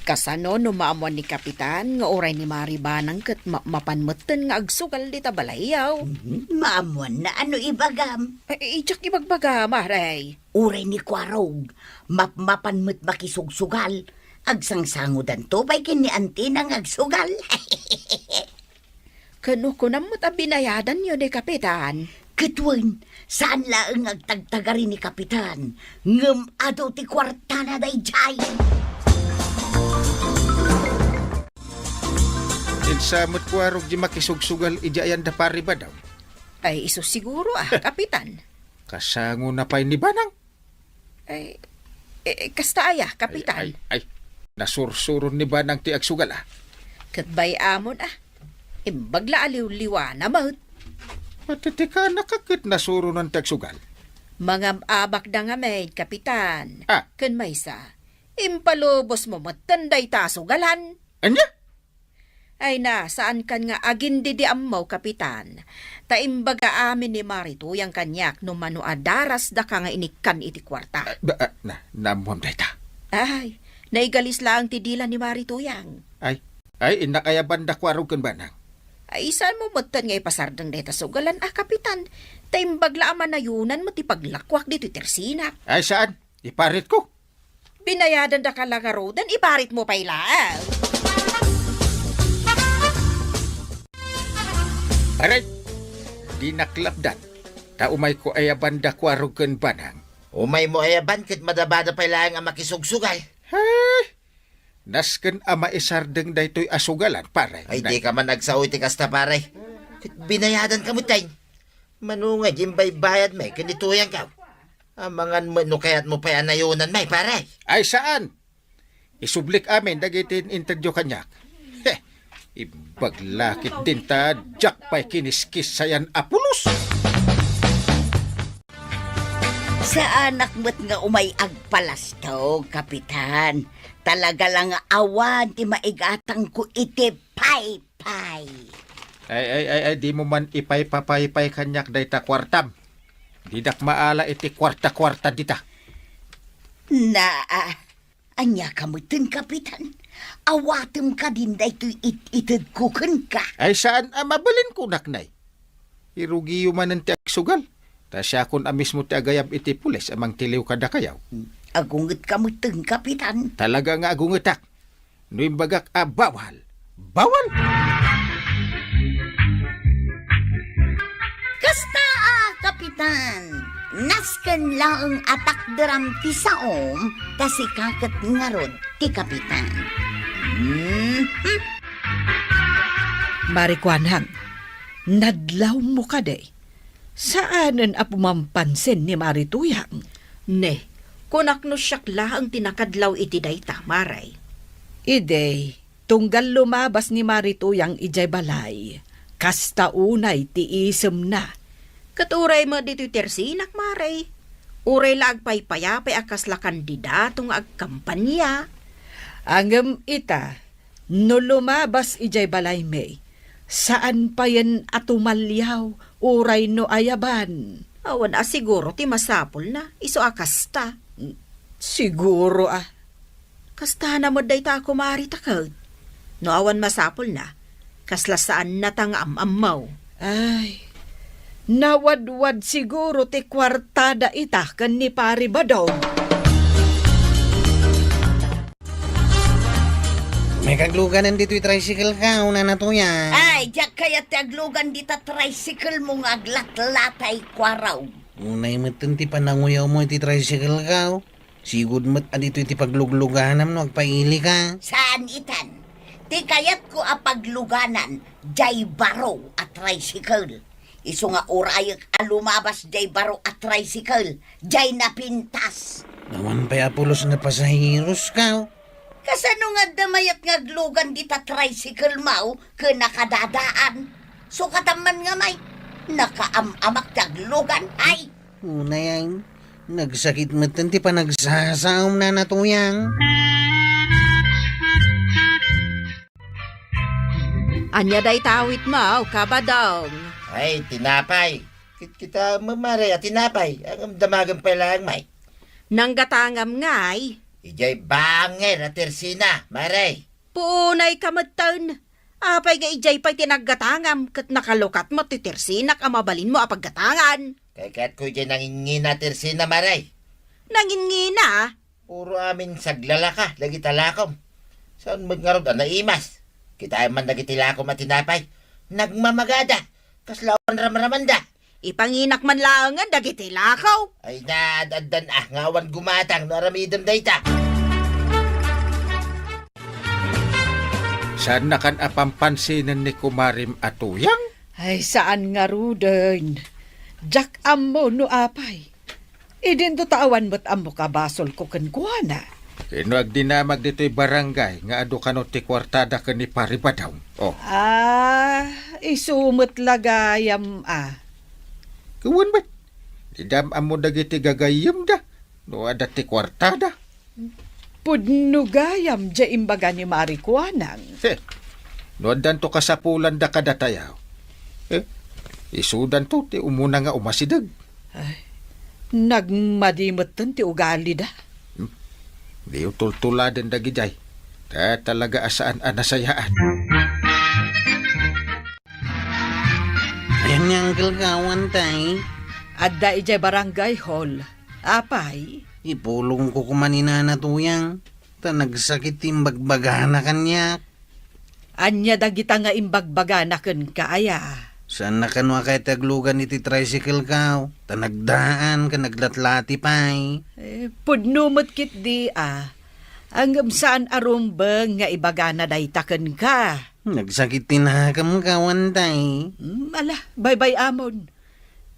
Kasano no maammuan ni Kapitan nga uray ni Mari Banang ket ma-, mapan metten nga agsugal dita balayyo? Mhm, maammuanna a no ibagam. Ay, idiak ibagbaga, Maray. Uray ni Kuarog, mapmapan met makisugsugal. Agsangsangodanto pay ken ni Antina nga agsugal. Ken no kunam met a binayadanyo ni Kapitan? Ket wen, saan laeng nga agtagtagari ni Kapitan, ngem adu ti kuartana daydiay. Insa met Kuarog di makisugsugal idiay ayan da Pari Badaw? Ay, isu siguro, a, Kapitan. Kasangona pay ni Banang? Ay, eh, kasta aya, Kapitan? Ay, ay, ay. Nasursuron ni Banang ti agsugal, a. Ket bay-amon, a. Imbag la a liwliwana met. Matitikanaka ket nasuronan ti agsugal. Mangab-abakda ngamin, Kapitan. A. Ken maysa, impalubosmo metten dayta a sugalan. Ania? Ay na, saankan nga agindidiammo, Kapitan. Ta imbaga amin ni Mari Tuyang kaniak no mano a darasdaka nga inikkan iti kuarta. Ah, ba, ah, na, naammuam dayta. Ay, naigalis laeng ti dila ni Mari Tuyang. Ay, ay, innak aya banda Kuarog ken Banang? Ay, saanmo metten nga ipasardeng dayta sugalan a, Kapitan. Ta imbag la a manayonan met ti paglakuak ditoy tersina. Ay, saan? Iparitko. Binayadandaka la ngaruden, iparitmo pay laeng. Aray, dinak lapdan, ta umayko aya banda Kuarog ken Banang. Umaymo a yaban ket madabada pay laeng a makisugsugal. He! Nasken a maisardeng daytoy a sugalan, pare. Ay, dika man agsao iti kasta, pare. Ket binayadanka met, tay. Mano nga imbaybayadmi ken ni Tuyangko? Amangan met no kayatmo pay a nayonanmi, pare. Ay, saan! Isublik amin dagiti in-interview kaniak. He! Imbag la ketdin ta diak pay kiniskis sayan a pulos. Saanak met nga umay agpalastog, Kapitan. Talaga la nga awan ti maigatangko iti paypay. Ay, ay, ay, ay, dimo man ipaypapaypay kaniak dayta kuartam. Didak maala iti kuarta-kuarta dita. Na, ah, ania ka metten, Kapitan? Awatem kadin daytoy it-itedko kenka? Ay, saan a mabalin kunak, nay. Irugiyo manen ti agsugal. Ta siakon a mismo ti agayab iti pulis a mangtiliw kadakayo. Agungetka metten, Kapitan. Talaga nga agungetak. No imbagak a bawal, bawal! Kasta a, Kapitan, nasken laeng a takderam ti saom, ta sika ket ngarud ti Kapitan. Mhm. Mari Kuanang, nadlawmo kadi? Saanen a pumampansin ni Mari Tuyang. Ne, kunak no siak laeng ti nakadlaw iti dayta, Mare. Idi, tunggal lumabas ni Mari Tuyang idiay balay, kasta unay ti isemna. Ket uray met ditoy Tersinak, Mare. Uray la agpaypayapay a kasla kandidato nga agkampanya. Ngem ita, no lumabas idiay balaymi, saan payen a tumaliaw uray no ayaban. Awan a siguro ti masapulna, isu a kasta. Siguro a. Kastana met dayta a kumari ta ket. No awan masapulna, kasla saannata nga am-ammo. Ay, nawadwad siguro ti kuartada ita ken ni Pari Badong. May kagluganan ditoy tricycle ka, una na to yan. Ay, diak kayat ti aglugan dita tricycle mo nga aglatlatay kuaraw. Unay metten ti pananguyawmo iti tricycle ka, oh. Sigud met a ditoy ti paglugluganam no agpaili ka. Saan itan. Ti kayatko a pagluganan, jay baro a tricycle. Isu nga urayek a lumabas jay baro a tricycle, jay napintas. Awan pay a pulos nga pasaheros ka, oh. Kasano nga adda mayat nga aglugan dita tricycle mo ken nakadadaan? Sukatan man nga may nakaam-amak ti aglugan, ay! Unay ay, nagsakit metten ti panagsasaom, Nana Tuyang. Ania dayta awitmo, Kabadong? Ay, tinapay. Kitkita, ma-, Mare, a tinapay. Ang damagan pay laeng, may. Nanggatangam ngay? Idiay banger a tersina, Mare. Puunay ka metten. Apay nga idiay pay ti naggatangam ket nakalukat met ti tersinak a mabalinmo a paggatangan? Kayatko idiay nangingina a tersina, Mare. Nangingina? Puro amin saglalaka dagiti lakom. Saan met ngarud a naimas? Kitaem man dagiti lakom a tinapay. Nagmamagada. Kasla awan ramramanda. Ipanginak man laengen dagiti lakaw. Ay, naad-addan a nga awan gumatang no aramidem dayta. Saannakan a pampansinen ni kumarim a Tuyang? Ay, saan ngaruden. Diak ammo no apay. Idinto ta awan met ammo kabasolko kenkuana. Ken no agdinamag ditoy barangay nga adu kano ti kuartada ken ni Pari Badong? Oh. Ah, isu met la gayam a. Ket wen met, dida am-ammo dagiti gagayyemda no adda ti kuartada. Pudno gayam diay imbaga ni Mari Kuanang. He, no addanto kasapulanda kadatayo, eh, isudanto ti umuna nga umasideg. Ay, nagmadi metten ti ugalida. Hmm? Diyo tultuladen dagidiay. Ta talaga a saan a nasayaan. Ayan nga, Uncle Kawan, tay. Adda idiay barangay hall. Apay? Ipulongko koma ni Nana Tuyang. Ta nagsakit ti imbagbagana kaniak. Ania dagita nga imbagbagana kenka, aya? Saan na kano a kayat ti aglugan iti tricycle-ko, ta nagdaan ken naglatlati pay. Eh, pudno met ketdi a. Ngem saan a rumbeng nga ibagana dayta kenka. Nagsakit ti nakemko, Antay. Hmm, ala, baybay-amon.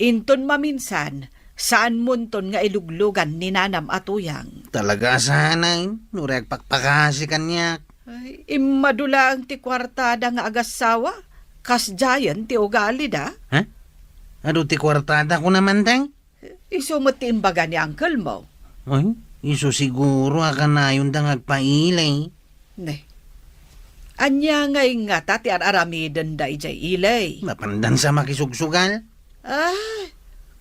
Inton maminsan, saanmonton nga iluglugan ni nanam a tuyang. Talaga a saan, no agpakpakasi kaniak. Ay, immadu laeng ti kuartada nga agassawa, kasdiayen ti ugalida. Ha? Adu ti kuartada kunam, Antay? Isu met ti imbaga ni uncle-mo. Ay, isu siguro a kanayonda nga agpailay. Ne. Ania ngay ngata ti ar-aramidenda idiay ilay? Napandan sa makisugsugal? Ah,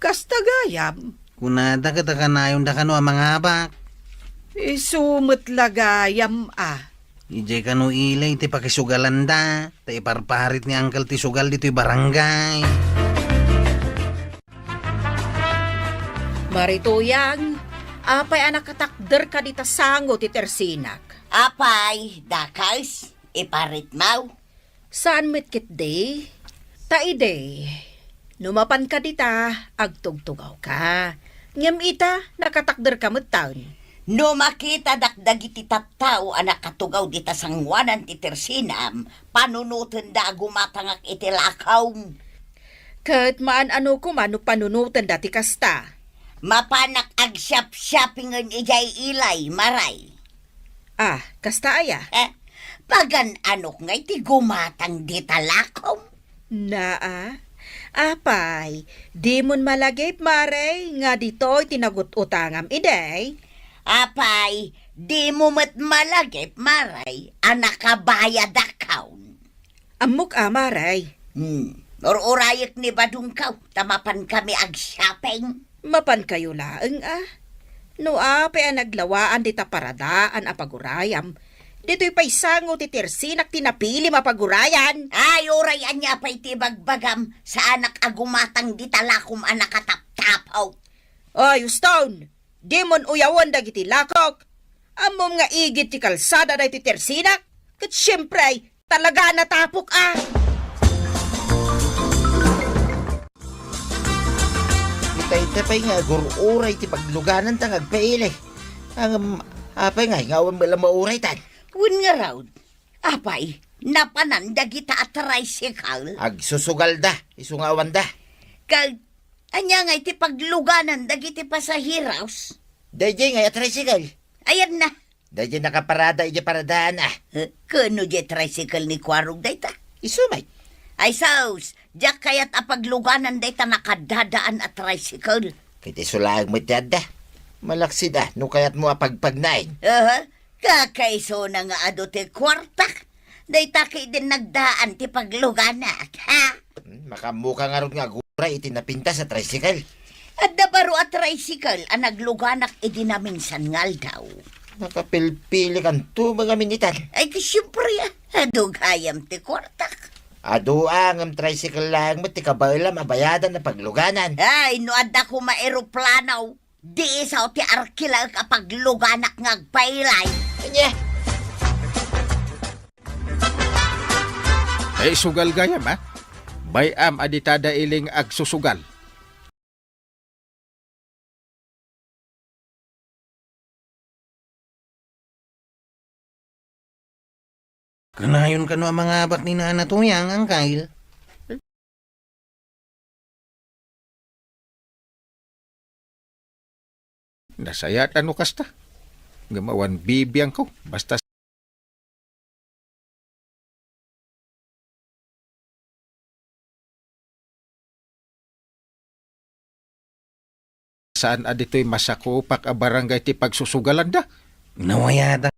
kasta gayam. Kunada ket a kanayonda kano a mangabak. Isu met la gayam a. Idiay kano ilay ti pakisugalanda, ta iparparit ni uncle ti sugal ditoy barangay. Mari Tuyang, apay a nakatakderka dita sango ti tersinak? Apay, dakes, iparitmaw. Saan met ketdi? Ta idi, no mapanka dita, agtugtugawka. Ngem ita, nakatakderka metten. No makitadak dagiti tattao a nakatugaw dita sangoanan ti tersinam, panunotenda a gumatangak iti lakawm. Ket maan-ano koma no panunotenda ti kasta? Mapanak agsiapsiapingen idiay ilay, Maray. Ah, kasta aya? Eh, pagan-anok ngay ti gumatang dita lakawm? Naa, apay, dimon malagip, Maray, nga ditoy ti nagut-utangam idi? Apay, dimo met malagip, Maray, a nakabayadakon? Ammok a, Maray. Hmm, ur-urayek ni badongko, ta mapankami ag-shopping. Mapankayo laeng a. No apay a naglawaan dita paradaan a pagurayam, ditoy pay sango ti tersinak ti napilim a pagurayan. Ay, uray ania pay ti bagbagam, saanak a gumatang dita lakawm a nakataptapaw. Ay, uston, dimon uyawen dagiti lakok. Ammom nga igid ti kalsada daytoy tersinak? Ket siempre, talaga a natapok a. Ita, ita pay nga agur-uray ti paglugananta nga agpaili. Ngem, apay ngay nga awan met la mauraytan? Wen ngarud, apay, napanan dagita a tricycle? Agsusugalda, isu nga awanda. Ket ania ngay ti pagluganan dagiti pasaheros? Daydiay ngay a tricycle. Ayanna. Daydiay nakaparada idiay paradaan a. Eh, ken no diay tricycle ni Kuarog dayta? Isu met. Ay sus, diak kayat a pagluganan dayta nakadadaan a tricycle. Ket isu laeng met ti adda. Malaksid a no kayatmo a pagpagnaen. Aha, kakaisuna nga adu ti kuartak. Dayta ketdin nagdaan ti pagluganak, ha? Hmm, makaammoka ngarud nga aguray iti napintas a tricycle. Adda baro a tricycle a nagluganak idi naminsan nga aldaw. Nakapilpilikanto nga minitan. Ay, ti siempre, ah. Adu gayam ti kuartak. Adu a, ngem tricycle laeng met ti kabaelam a bayadan a pagluganan. Ay, no adda koma eroplano, di isu ti arkilaek a pagluganak nga agpailay. Ania? Ay, sugal gayam, a. Bay-am a ditada ili nga agsusugal. Kanayon kano a mangabak ni Nana Tuyang, Angkay? Nasayaat a no kasta. Ngem awan bibiangko, basta saan a ditoy masakupak a barangay ti pagsusugalanda. Nawayada.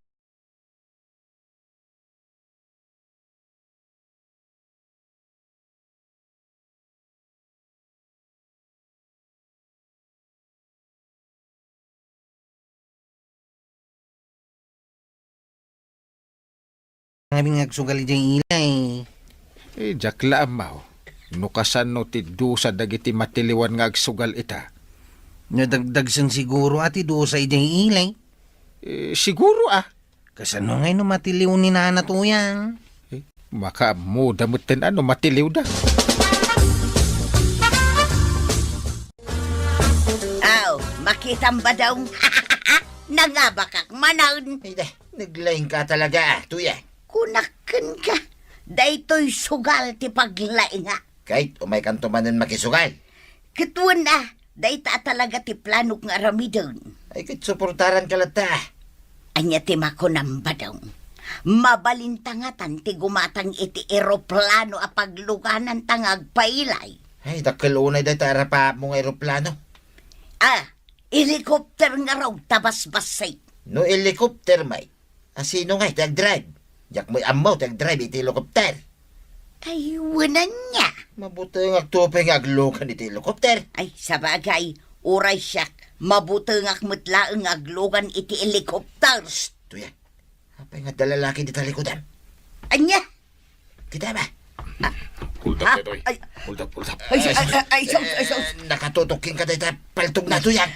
Ngamin nga agsugal idiay ilay. Eh, diak la ammo. No kasano ti dusa dagiti matiliwan nga agsugal ita? No dagdagsen siguro a ti dusa idiay ilay. Eh, siguro a. Kasano ngay no matiliw ni Nana Tuyang? Eh, makaammoda metten a no matiliwda. Makitam, Badong. Nangabakak manen. Ay, da, naglaing ka talaga, ah, Tuyang. Kunak kenka, daytoy sugal ti paglaingak. Ket umaykanto manen makisugal. Ket wen a, dayta a talaga ti planok nga aramiden. Ay, ket suportaranka latta. Ania ti makunam, Badong? Mabalinta ngatan ti gumatang iti eroplano a paglugananta nga agpailay. Ay, dakkel unay dayta a rapaapmo nga eroplano. Ah, helicopter ngarud ta basbassit. No helicopter met, a sino ngay ti agdrive? Diak met ammo ti agdrive iti helicopter. Ay, wen ania. Mabutengakto pay nga aglugan iti helicopter. Ay, sabagay, uray siak, mabutengak met laeng nga aglugan iti helicopter. Psst, Tuyang. Apay nga adda lalaki dita likudam? Ania? Kita ba? Hold up, Ah, Toy. Ay. Hold up, hold up. Ay, ay, ay, ay, sus, ay, sus. Eh, nakatutok kenka dayta paltogna, Tuyang.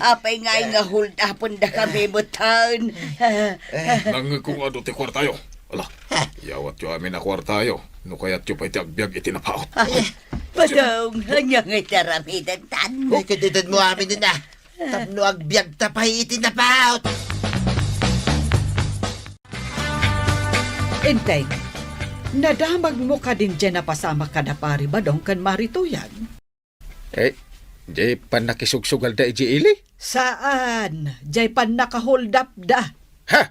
Apay ngay nga hold upendakami metten. Nangngegko nga adu ti kuartayo. Ala, yawatyo amin a kuartayo no kayatyo pay ti agbiag iti napaut. Ay, Badong, ania ngay ti aramidentan? Ay, kadidad mo amin na. Tapno agbiagta pay iti napaut. Enteng, nadamagmo kadin diay napasamak kada Pari Badong ken Mari Tuyang? Eh, diay pannakisugsugalda idiay ili? Saan, diay pannakaholdapda. Ha?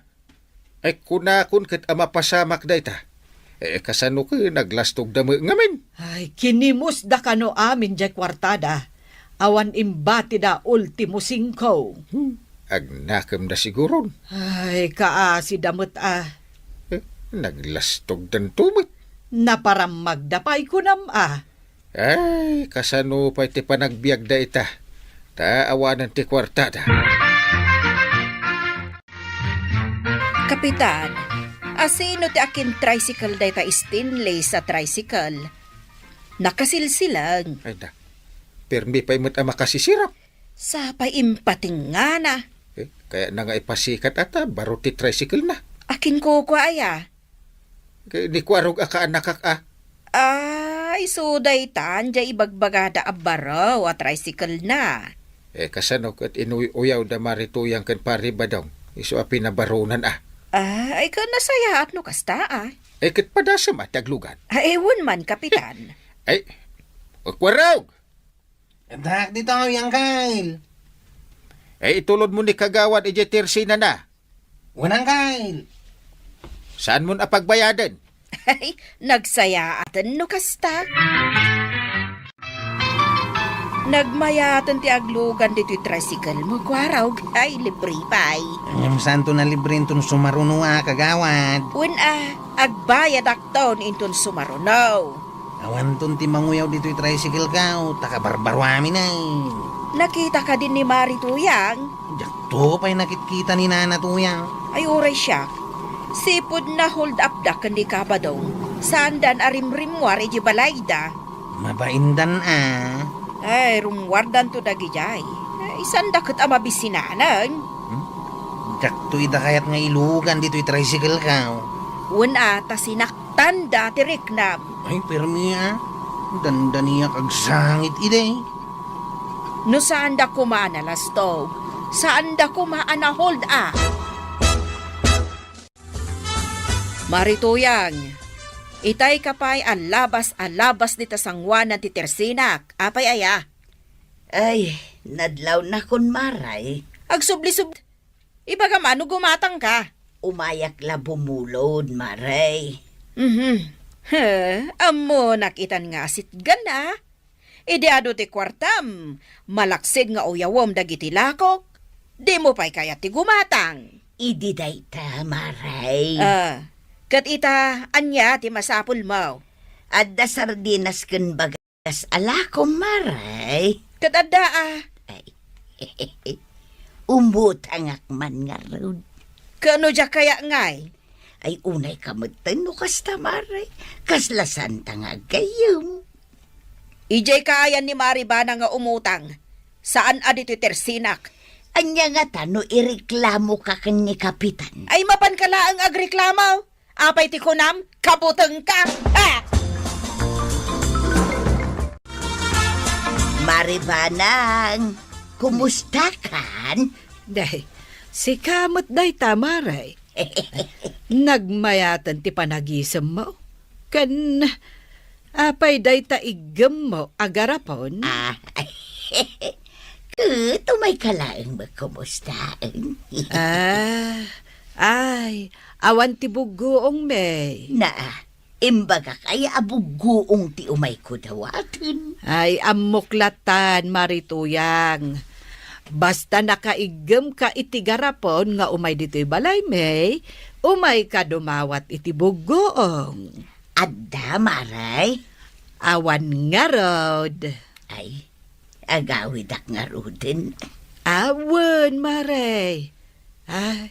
Ay, kunakon ket a mapasamak dayta. Eh, kasano ket naglastogda met ngamin? Ay, kinimusda kano amin diay kuartada. Awan imbatida ultimo singko. Hmm, agnakemda siguron. Ay, kaasida met a. Eh, naglastogdanto met. Naparammagda pay kunam a. Ay, kasano pay ti panagbiagda ita? Ta awanen ti kuartada. Kapitan, asino ti akin-tricycle dayta stainless a tricycle? Nakasilsilang. Ay da, permi pay met a makasisirap. Sapay impatingngana. Eh, kayatna nga ipasikat a ta baro ti tricycle na. Akin kukua aya? Kay ni Kuarog a kaanakak a. Ay, isu daytan, diay ibagbagada a baro a tricycle na. Eh, kasano ket inuy-uyawda Mari Tuyang ken Pari Badong, isu a pinabaronan a. Ay, ket nasayaat no kasta a. Eh, ket padasem a ti aglugan. Ay, wen man, Kapitan. Ay, Kuarog! Addaak ditoy, Uncle. Eh, itulodmo ni Kagawad idiay tersinana. Wen, Uncle. Saanmon a pagbayaden? Ay, nagsayaaten no kasta. Nagmayaten ti aglugan ditoy tricycle mo, Kuarog. Ay, libre pay. Ngem saanton a libre inton sumaruno a, Kagawad? Wen a, agbayadakton inton sumaruno. Awanton ti manguyaw ditoy tricycle ko, ta kabarbaroamin ay. Nakita kadin ni Mari Tuyang? Diakto pay nakitkita ni Nana Tuyang. Ay, uray siak. Sipud na-hold up da ken ni Kabadong. Saandan a rimrimmuar idiay balayda. Mabaindan a. Ay, rummuardanto dagidiay. Ay, saanda ket a mabisinaneng. Hmm? Diakto ida kayat nga ilugan ditoy tricycle ko. Wen a, ta sinak- tanda ti riknam. Ay, permi a. Dandaniak agsangit idi. No saanda koma a nalastog, saanda koma a na-hold up. Mari Tuyang, itay ka pay a labas a labas dita sangoanan ti tersinak. Apay aya? Ay, nadlawna kon Maray. Agsubli-sub- Ibagam a no gumatangka. Umayak la bumulod, Mare. Mhm. He, ammonak itan nga asitgan a. Idi adu ti kuartam, malaksid nga uyawem dagiti lakok. Dimo pay kayat ti gumatang. Idi dayta, Mare. Ah, ket ita, ania ti masapulmo? Adda sardinas ken baga- Kas ala, kumare. Ket adda a. Ay. Umbutangak man ngarud. Ket no diak kaya ngay? Ay, unay ka metten no kasta, mare. Kasla santa nga aggayyem. Idiay kaayan ni Mari Bana nga umutang. Saan a ditoy tersinak. Ania ngata no ireklamo ka ken ni Kapitan? Ay, mapan ka laeng agreklamo. Apay ti kunam? Kabutengka! Ah! Mari Banang, Kumustakan? Day, sika met dayta, Mare. Nagmayaten ti panagisemmo. Ken, apay dayta iggemmo a garapon? Ah, ket umayka laeng met kumustaen. Ah, ay, awan ti buggoong, May. Naa, imbagak aya a buggoong ti umayko dawaten? Ay, ammok latan, Mare Tuyang. Basta nakaiggemka iti garapon nga umay ditoy balay, May, umayka dumawat iti buggoong. Adda, Mare? Awan ngarud. Ay, agawidak ngaruden. Awan, Mare. Ay,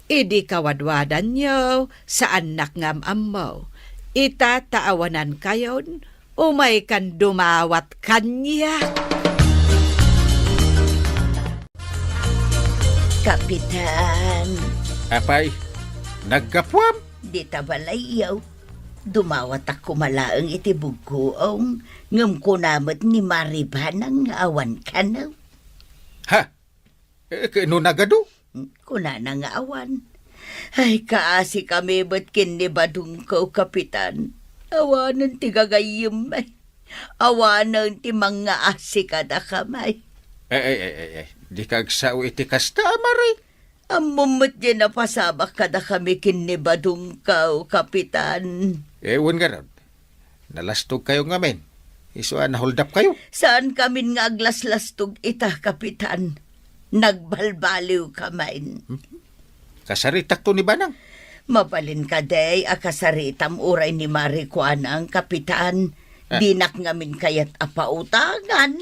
idi kawadwadanyo, saannak nga am-ammo. Ita ta awanankayon, umaykan dumawat kaniak. Kapitan. Apay, naggapuam? Dita balayyo. Dumawatak koma laeng iti buggoong, ngem kuna met ni Mare Banang nga awan kano. Ha? Eh, ket no nagadu? Kunana nga awan. Ay, kaasikami met ken ni Badongko, Kapitan. Awanen ti gagayyem, ay. Awanen ti mangngaasi kadakami. Ay, ay, ay, ay, ay. Dika agsao iti kasta, Mare. Ammom met diay napasamak kadakami ken ni Badongko, Kapitan. Eh, wen ngarud. Nalastogkayo ngamin. Isu a nahuldapkayo. Saankamin nga aglaslastog ita, Kapitan. Nagbalbaliwkamin. Hmm? Kasaritakto ni Banang. Mabalin kadi a kasaritam uray ni Mare Kuanang, Kapitan. Ah. Dinak ngamin kayat a pautangan.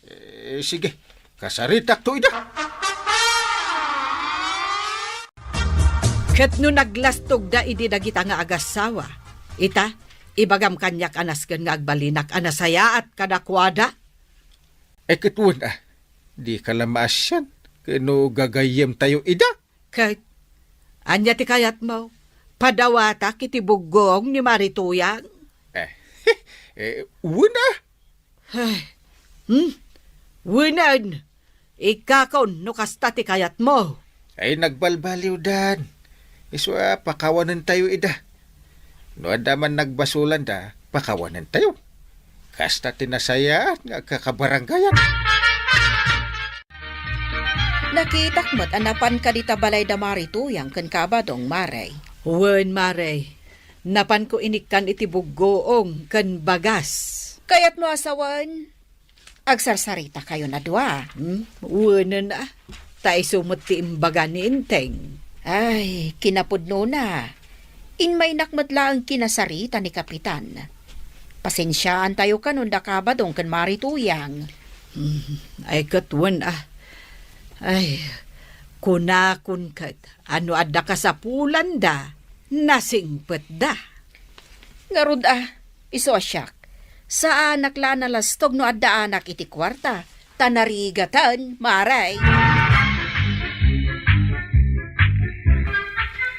Eh, sige, kasaritakto ida. Ket no naglastogda idi dagita nga agassawa, ita, ibagam kaniak a nasken nga agbalinak a nasayaat kadakuada. Eh, ket wen a, dika la maasian, ket no gagayyemtayo ida. Ket, ania ti kayatmo? Padawatak iti buggoong ni Mare Tuyang? Eh, eh, wen a. Ay, hmm? Wenen, ikkakon no kasta ti kayatmo. Ay, nagbalbaliwdan. Isu a pakawanentayo ida. No adda man nagbasolanda, pakawanentayo. Kasta ti nasayaat nga agkakabarangayan. Nakitak met a napanka dita balay da Mare Tuyang ken Kabadong, Mare. Wen, Mare. Napanko inikkan iti buggoong ken bagas. Kayatmo a sawen, agsarsaritakayon a dua. Hmm? Wenen a. Ta isu met ti imbaga ni Enteng. Ay, kinapudnona. Inmaynak met laeng kinasarita ni Kapitan. Pasensiaantayo kanon da Kabadong ken Mare Tuyang. Hmm, ay ket wen a. Ay, kunakon ket a no adda kasapulanda, nasingpetda. Ngarud a, isu a siak, saanak la a nalastog no addaanak iti kuarta, ta narigaten, Mare.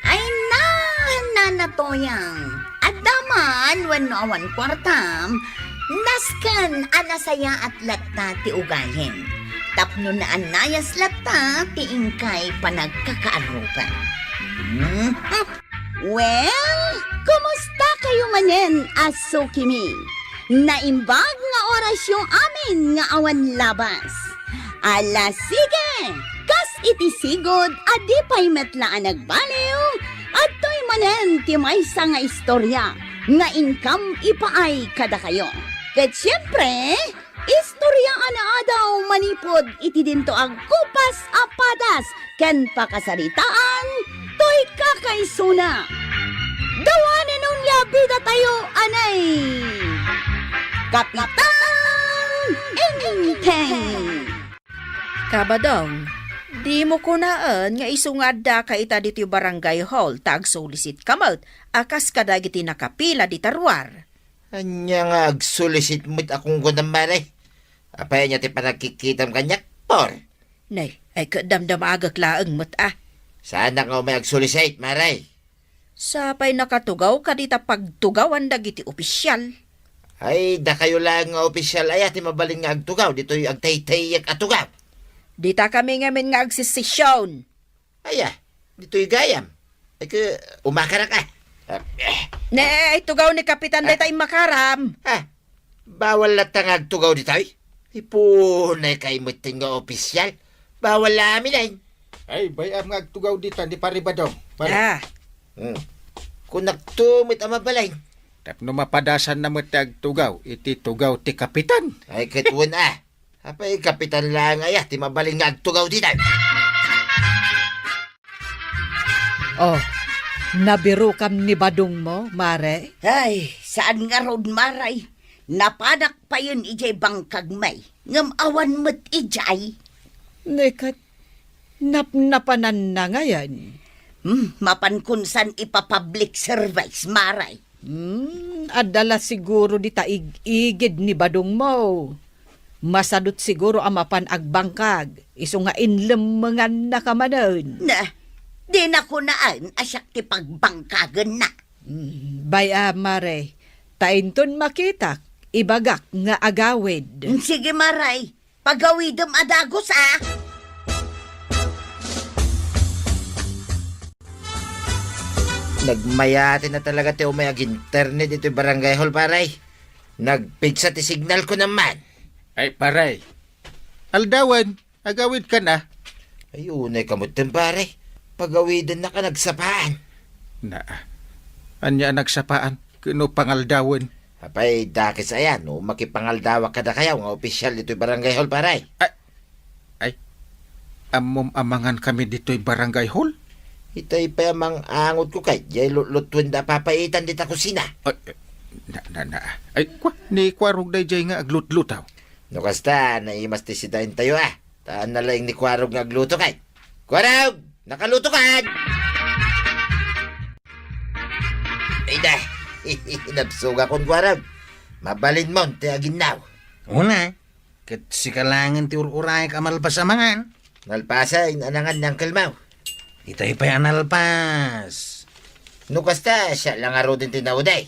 Ay na, Nana Toyang, adda man wenno awan kuartam, nasken a nasayaat latta ti ugalim. Tapno naannayas latta ti inkay panagkakaarugan. Hmm? Well, kumusta kayo manen a sukimi? Naimbag nga orasyo amin nga awan labas. Ala, sige! Kas iti sigud a di pay met la a nagbaliw, adtoy manen ti maysa nga istorya nga inkam ipaay kadakayo. Ket siempre, istorya a naadaw manipud iti dinto a gupas a padas ken pakasaritaan toy kakaisuna. Dawanen unay a bidatayo, anay! Kapitan Enteng! Kabadong, dimo kunaen nga isu nga addaka ita ditoy barangay hall ta agsulisit ka met a kas kadagiti nakapila dita ruar. Ania nga agsulisit met a kunkunam, Mare? Apay ania ti panagkikitam kaniak, Por? Nay, ay ket damdamagek laeng met a. Saanak nga umay agsulisit, Mare. Sapay nakatugawka dita pagtugawan dagiti opisial. Ay, dakayo laeng nga opisial aya ti mabalin nga agtugaw ditoy agtaytayek a tugaw. Dita kami ngamin nga agsesesyon. Aya, ditoy gayam. Ay, ke, umakarak, ah. Ah, eh. Ne, itugaw ni Kapitan Ah. dayta immakaram. Ah, bawal latta nga agtugaw ditoy? Ipunay kay metten nga opisyal. Bawal la amin, ay. Ay, bay-am nga agtugaw dita ni Pare Badong. Pare. Ah. Hmm. Kunakto met a mabalin. Tapno mapadasan na met ti agtugaw, iti tugaw ti Kapitan. Ay, ket wen, ah. Apay, Kapitan laeng aya ti mabalin nga agtugaw dita. Oh, nabirokam ni Badong mo, Mare? Ay, saan ngarud, Mare. Napanak payen idiay bangkag, may. Ngem awan met idiay. Ne ket, napnapananna ngayen. Hmm, mapan kunsan ipa-public service, Mare. Hmm, adda la siguro dita ig-igid ni Badong mo. Masadut siguro a mapan agbangkag, isu nga inlemmengannaka manen. Na, dina kunaen a siak ti pagbangkagenna. Hmm, bay-am, Mare, ta inton makitak, ibagak nga agawid. Hmm, sige, Mare. Pagawidem a dagus, ah. Nagmayat na talaga ti umay ag-internet ditoy barangay hall, pare. Nagpigsa ti signal ko naman. Ay, pare. Aldawen, agawid ka na. Ay, unay ka met, pare. Pagawiden na ka nagsapaan. Na, anya nagsapaan? Kuno pangaldawen. Apay, dakes aya no makipangaldawak kadakayo nga opisyal ditoy barangay hall, pare. Ay, ay, ammom a mangan kami ditoy barangay hall? Itay pay a mang-angot ko kay, jay lutlutuenda a papaitan dita kusina. Ay, na, na, na. Ay, kwa, ni Kwarog dayjay nga aglutlutaw. No kasta, naimas ti sidaentayo, ah. Ta nalaing ni Kwarog nga agluto kay. Kwarog! Nakaluto kan! Ay da! Nabsugakon, Kwarog. Mabalinmon ti aginnaw. Una, ket sika laengen ti ur-urayak a malpas a mangan. Nalpasa, inanangan ni Uncle Mau. Itay pay a nalpas. No kasta, siya lang ngaruden ti nauday.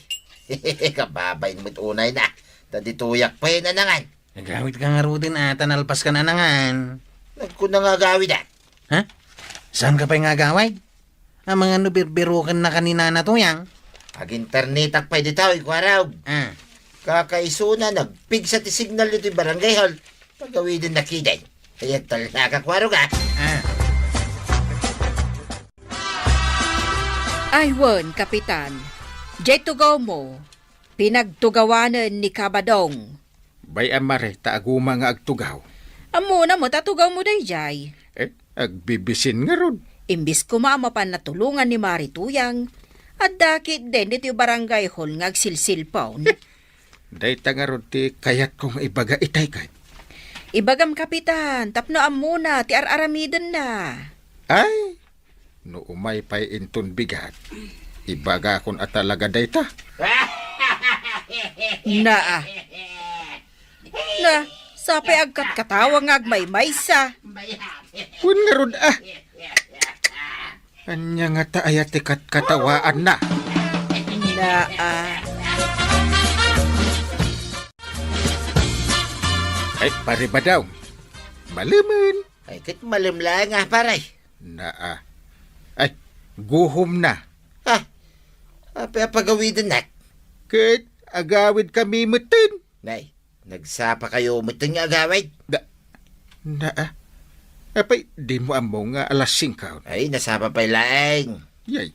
Kababain met unay na. Ta ditoyak pay inanangan. Nagawid ka ngaruden a ta nalpas ka nanangan. Nagkuna nga agawid, ah. Ha? Saan ka pay nga agawid? Amangan no birbiroken na ka ni Nana Tuyang. Ag-internetak pay ditoy, Kwarog. Ah. Kakaisuna, nagpigsa ti signal ditoy barangay hall. Pagawiden na kiden. Ay, agtalna ka, Kwarog, ah. Ah. Ay, wen, Kapitan. Jay tugaw mo. Pinagtugawanen ni Kabadong. Bay-am, Mare, ta aguma nga agtugaw. Ammona met a tugaw mo dayjay. Eh, agbibisin ngarud. Imbis koma a mapan natulongan ni Mari Tuyang, adda ketdin ditoy barangay hall nga agsilsilpon. Dayta ngarud ti kayatko nga ibaga itay ket. Ibagam, Kapitan, tapno ammona ti ar-aramidenna. Ay, no umay pay inton bigat, ibagakon a talaga dayta. Naa. Na, sapay agkatkatawa nga agmaymaysa. Wen ngarud, ah. Ania ngata aya ti katkatawaanna? Naa. Ay, Pare Badong. Malemen. Ay, ket malem laeng, ah, pare. Naa. Ay, guhom na. Ah, apay a pagawidennak? Ket agawid kami metten. Nay, nagsapa kayo metten nga agawid? Da, naa. Apay, di mo ammo nga alas singko? Ay, nasapa pay laeng. Yay.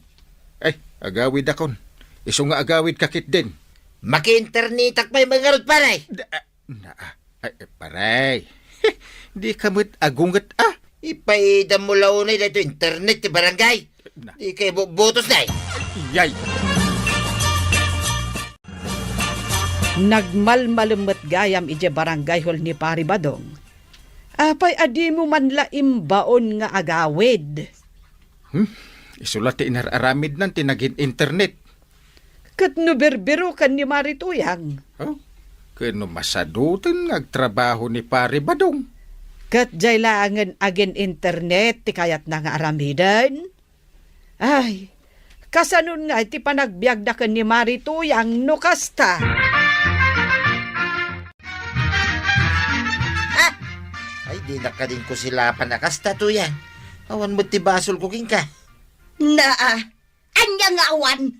Ay, agawidakon. Isu nga agawid ka ketdin. Maki-internetak pay man ngarud, pare. Da, Na, ay, pare. Di ka met agunget, ah. Ipaidam mo la unay daytoy internet ti barangay. Na. Di kay bubutos, nay. Yay. Nagmalmalem met gayam idiay barangay hall ni Pari Badong. Apay a dimo man la imbaon nga agawid? Hmm? Isu la ti inar-aramidnan ti nagin-internet. Ket no birbiroken ni Mari Tuyang? Oh, ken no masaduten nga agtrabaho ni Pari Badong? Ket jay laengen agin-internet ti kayatna nga aramiden? Ay, kasanon ngay ti panagbiagda ken ni Mari Tuyang no kasta? Ah! Ay, Di nakadin ko sila panakasta to yan. Awan mo ti basol ko kinka. Naa, anya nga awan?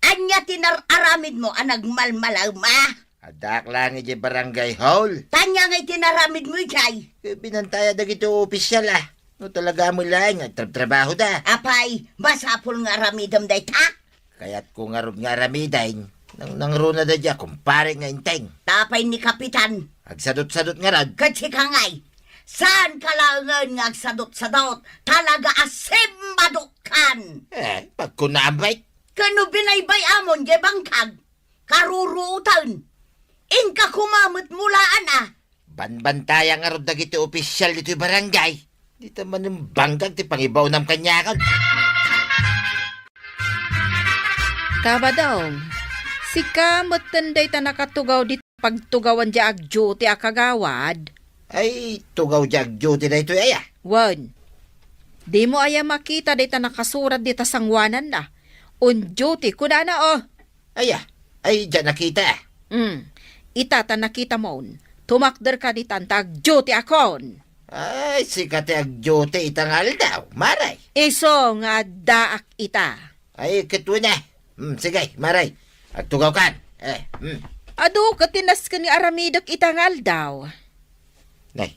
Anya ti nar-aramidmo a nagmalmalawma? Addaak lang iti barangay hall. Tanya nga iti naramidmo ijay? Eh, binantaya dagiti opisyal, ah. No talaga mo lang, agtrabtrabaho da. Apay, masapul nga aramidem dayta? Kayat ko ngarud nga aramiden. Nang nangruna da dia, kumpare nga inteng. Tapay ni Kapitan. Agsadot-sadot ngarud. Ket sika ngay, saan ka laengen nga agsadot-sadot? Talaga a simmadokkan. Eh, pagkunam, bay. Kano binaybay-amon, jay bangkag? Karuruoten. Inka kumamet mulaan, ah. Banbantaya ngarud dagiti opisyal ditoy barangay. Dita manen bangkag ti pangibaonam kaniakon. Kabadong, sika metten dayta nakatugaw dita pagtugawan dia agduty a kagawad? Ay, tugaw dia agduty daytoy aya? Wen. Dimo aya makita dayta nakasurat dita sanguananna? On duty, kunana, oh. Aya, ay, dia nakita. Hmm. Ita ta nakitamon. Tumakder ka ditan ta agduty akon. Ay, sika ti agduty ita nga aldaw, Mare. Isu nga addaak ita. Ay, ket wen, eh. Hmm, sige, Mare. Agtugawkan. Eh, hmm. Adu ket ti nasken nga aramidek ita nga aldaw. Nay,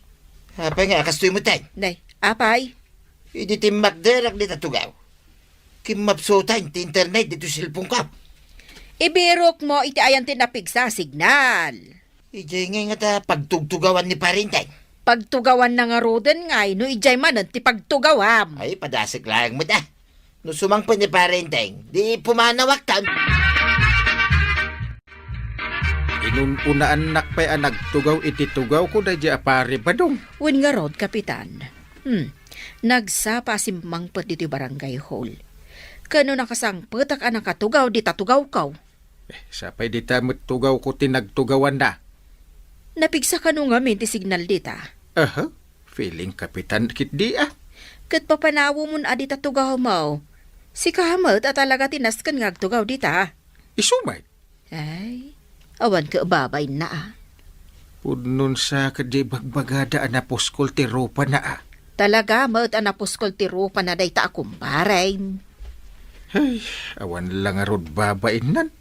apay nga a kastoy metten? Nay, apay? Idi timmakderak dita tugaw, kimmapsutan ti internet ditoy cellphone ko. Ibirokmo iti ayan ti napigsa a signal. Idiay ngay ngata pagtugtugawan ni Pare Enteng. Pagtugawanna ngaruden ngay no idiay manen ti pagtugawam. Ay, padasek laeng met, ah. No sumangpet ni Pare Enteng, di pumanawaktan. Inun-unaannak pay a nagtugaw iti tugawko daydiay a Pare Badong. Wen ngarud, Kapitan. Hmm. Nagsapa a simmangpet ditoy barangay hall. Kano nakasangpetak a nakatugaw dita tugawko? Eh, sapay dita met tugawko ti nagtugawanna. Napigsa kano ngamin ti signal dita? Aha, feeling Kapitan ketdi, ah. Ket papanawemon a dita tugawmo. Sika met a talaga ti nasken nga agtugaw dita. Isu met? Ay, awan ket babainna, ah. Pudno sa ket di bagbagada a napuskol ti rupana, ah. Talaga met a napuskol ti rupana dayta a kumparem. Ay, awan la ngarud babainnan.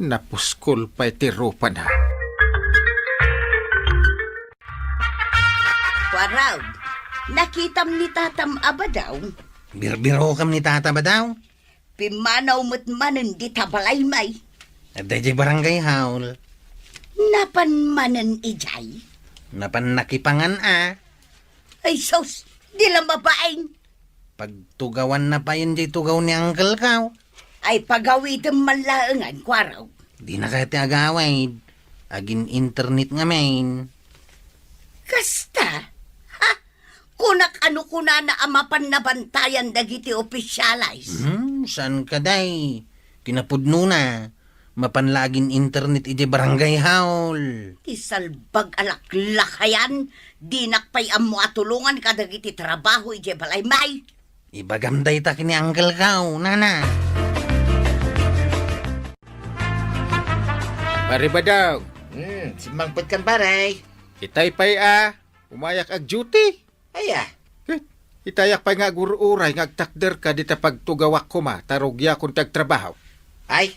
Napuskol pay ti rupana. Kuarog, nakitam ni Tatam a Badaw? Birbirokam ni Tata Badaw? Pimmanaw met manen dita balay, may. Adda idiay barangay hall. Napan manen idiay? Napan nakipangan a. Ay sus, di la mabain. Pagtugawanna payen diay tugaw ni Uncle Kaw. Ay pagawidem man laengen, Kuarog. Dina kayat ti agawid. Agin-internet ngamin. Kasta? Ha? Kunak a no kunana a mapan nabantayan dagiti opisyales. Hmm, saan ka, day? Kinapudnona, mapan la agin-internet idiay barangay hall. Ti salbag a laklakayan, dinak pay ammo a tulongan kadagiti trabaho idiay balay, may. Ibagam dayta ken ni Uncle Kaw, nana. Pare Badong. Hmm, simmangpet kan, pare. Itay pay a, umayak ag-duty. Aya. Ket, itayak pay nga agur-uray nga agtakder ka dita pagtugawak koma, ta rugiakon ti agtrabaho. Ay,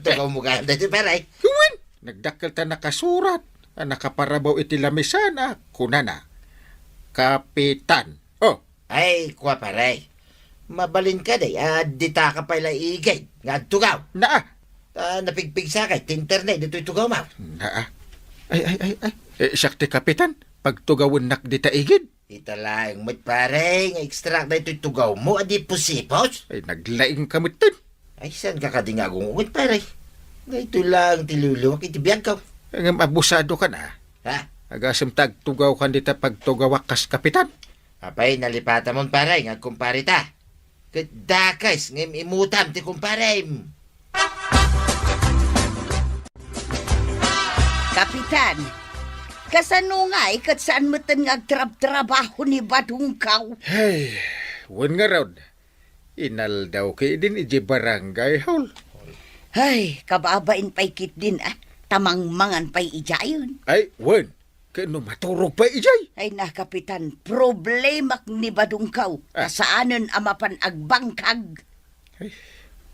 tugaw mo gayam daytoy, pare. Wen, nagdakkel ta nakasurat a nakaparabaw iti lamisaan a kunana, Kapitan. Oh. Ay, kua, pare. Mabalin ka, day, a dita ka pay la igid nga agtugaw. Naa. Ta napigpigsa kay ti internet ditoy tugawmo. Naa. Ay, ay, ay, ay. Eh, siak ti kapitan. Pagtugawennak dita igid. Ita laeng met, pare, nga extract daytoy tugawmo a di pusipos. Ay, naglaing ka metten. Ay, saan ka kadi nga agungunget, pare? Daytoy laeng ti liwliwak iti biagko. Ngem abusado ka na. Ha? Agasem ta agtugaw kan dita pagtugawak kas kapitan. Apay, nalipatamon, pare, nga agkumpare ta. Ket dakes ngem imutam ti kumparem. Kapitan, kasano ngay ket saan metten nga agtrabtrabaho ni Badongkaw? Hey, wen ngarud, inaldaw ketdin idiay barangay hall. Ay, kababain pay ketdin, ah, ta mangmangan pay idiayen. Ay, wen, Ket no maturog pay idiay? Ay na, Kapitan, problemak ni Badongkaw. Ah. Ta saanen a mapan agbangkag. Ay,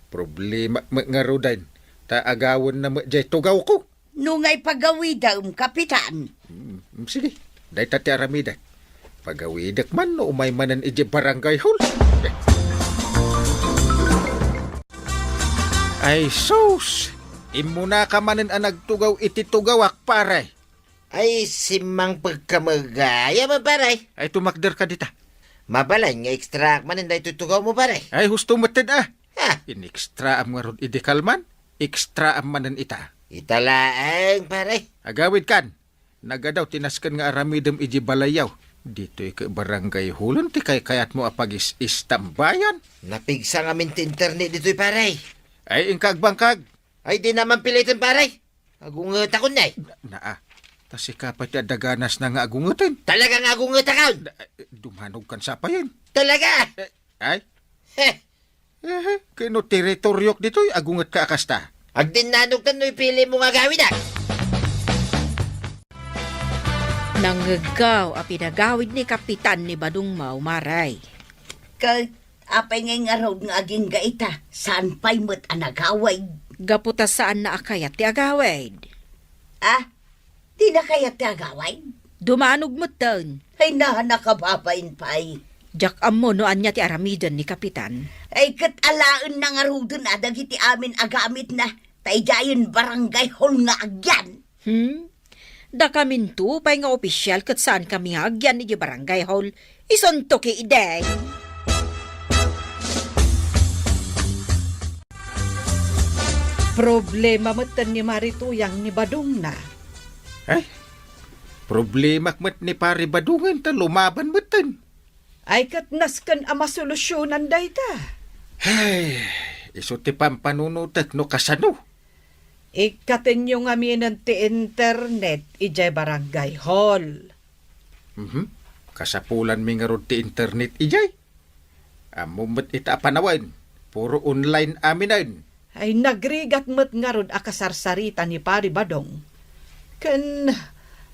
problema met ngaruden. Ta agawenna met diay tugawko. No ngay pagawidem, Kapitan. Mm, mm, sige. Dayta ti aramidek. Pagawidek man no umay manen idiay barangay hall. Ay sus! Immunaka manen a nagtugaw iti tugawak, pare. Ay, simmangpegka met gayam, pare. Ay, tumakderka dita. Mabalin nga extraak manen daytoy tugawmo, pare. Ay, husto metten, a. Ha? Inextraam ngarud idi kalman, extraam manen ita. Ita laeng, pare. Agawidkan. Nagadaw ti nasken nga aramidem idiay balayyo. Ditoy ket barangay hall-en ti kaykayatmo a pagis-istambayan. Napigsa ngamin ti internet ditoy, pare. Ay, inka agbangkag. Ay, dina man piliten, pare. Agungetakon, ne. Na, naa. Ta sika pay ti adda ganasna nga agungeten. Talaga nga agungetakon? Na, eh, dumanogkan sa payen. Talaga? Eh, ay? Heh. Eh, ket no teritoryok ditoy, agungetka a kasta. Agdinnanogtan no ipilinmo nga agawidak. Nangngeggaw a pinagawid ni Kapitan ni Badongmo, Maray. Ket apay ngay ngarud nga agingga ita, saan pay met a nagawid? Gapu ta saanna a kayat ti agawid. Ah? Dina kayat ti agawid? Dumanog metten. Ay, na, nakababain pay. Diak ammo no ania ti aramiden ni Kapitan. Ay, ket alaenna ngaruden a dagiti amin a gamitna, ta idiayen barangay hall nga agyan. Hmm? Dakaminto pay nga opisial ket saankami nga agyan idiay barangay hall. Isunto ketdin. Problema metten ni Marituyang ni Badongna. Ay, problemak met ni Pari Badongen ta lumaban metten. Ay, ket nasken a masolusyonan dayta. Ay, isu ti pampanunotek no kasano. Ikkatenyo ngaminen ti internet idiay barangay hall. Mhm. Kasapulanmi ngarud ti internet idiay. Ammom met ita a panawen, puro online aminen. Ay, nagrigat met ngarud a kasarsarita ni Pari Badong. Ken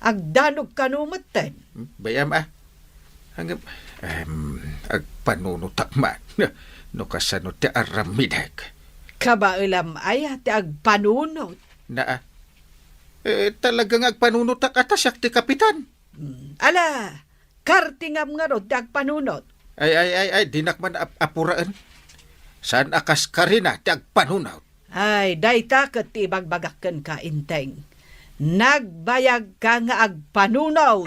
agdanog kano metten. Hmm, bay-am a. Ngem, em, agpanunotak man. No kasano ti aramidek. Kabaelam aya ti agpanunot? Naa. Eh, talaga nga agpanunotak a ta siak ti kapitan. Hmm, ala, kartingam ngarud ti agpanunot. Ay, ay, ay, ay, dinak man ap-, apuraen. Saan a kas karina ti agpanunot? Ay, dayta ket ti ibagbagak kenka, Enteng. Nagbayagka nga agpanunot.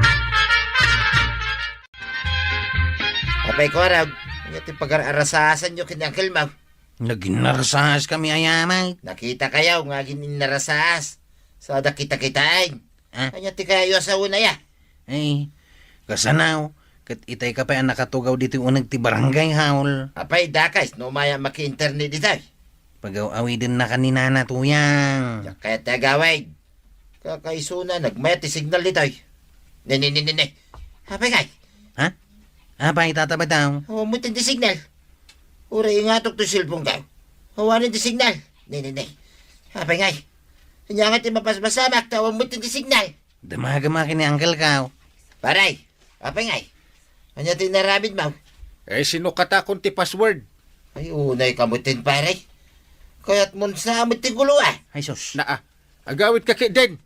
Apay ko, Arab, ania ti pagar-arasasanyo ken ni Uncle Mau? Naginarsahaskami aya met. Nakitakayo nga agin-innarasahas. Sada kita-kitaen. Ah? Ania ti kayayo a sawen aya? Ay, kasano, ket itayka pay a nakatugaw ditoy uneg ti barangay hall. Apay, dakes no umay a maki-internet ditoy? Pagaw-awidennaka ni Nana Tuyang. Diak kayat ti agawid. Kakaisuna, nagmayat ti signal ditoy. Ne, ne, ne, ne, ne. Apay ngay? Ha? Apay, Tata Badong? Awan met ti signal. Uray ingatok ti cellphone ko. Awanen ti signal. Ne, ne, ne. Apay ngay? Ania nga ti mapaspasamak ta awan met ti signal? Damagam a ken ni uncle ko. Pare, apay ngay? Ania ti inaramidmo? Eh, sinukatakon ti password. Ay, unay ka met, pare. Kayatmon sa met ti gulo, a. Ay, sus. Naa, agawidka ketdin.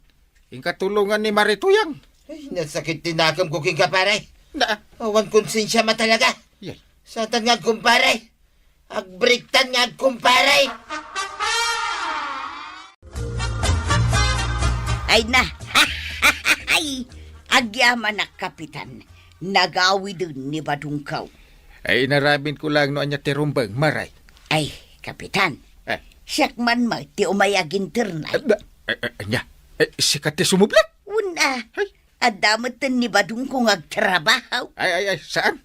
Inka tulongan ni Marituyang. Ay, nasakit ti nakemko kenka, pare. Naa. Awan konsensiam a talaga. Yay. Satan nga agkumpare. Agbreaktan nga agkumpare. Ay na. Ay, agyamanak, Kapitan. Nagawiden ni Badongko. Ay, inaramidko laeng no ania ti rumbeng, Maray. Ay, Kapitan. Eh. Siak man met ti umay aginternay. Eh, da-, eh, eh, ania? Eh, sika ti sumubli? Wen a. Ay. Adda metten ni Badongko nga agtrabaho. Ay, ay, ay, saan?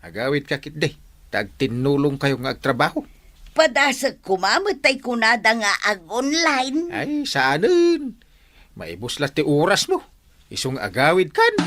Agawidka ketdi, ta agtinnulongkayo nga agtrabaho. Padasek koma met tay kunada nga ag-online. Ay, saanen. Maibus la ti orasmo. Isu nga agawidkan.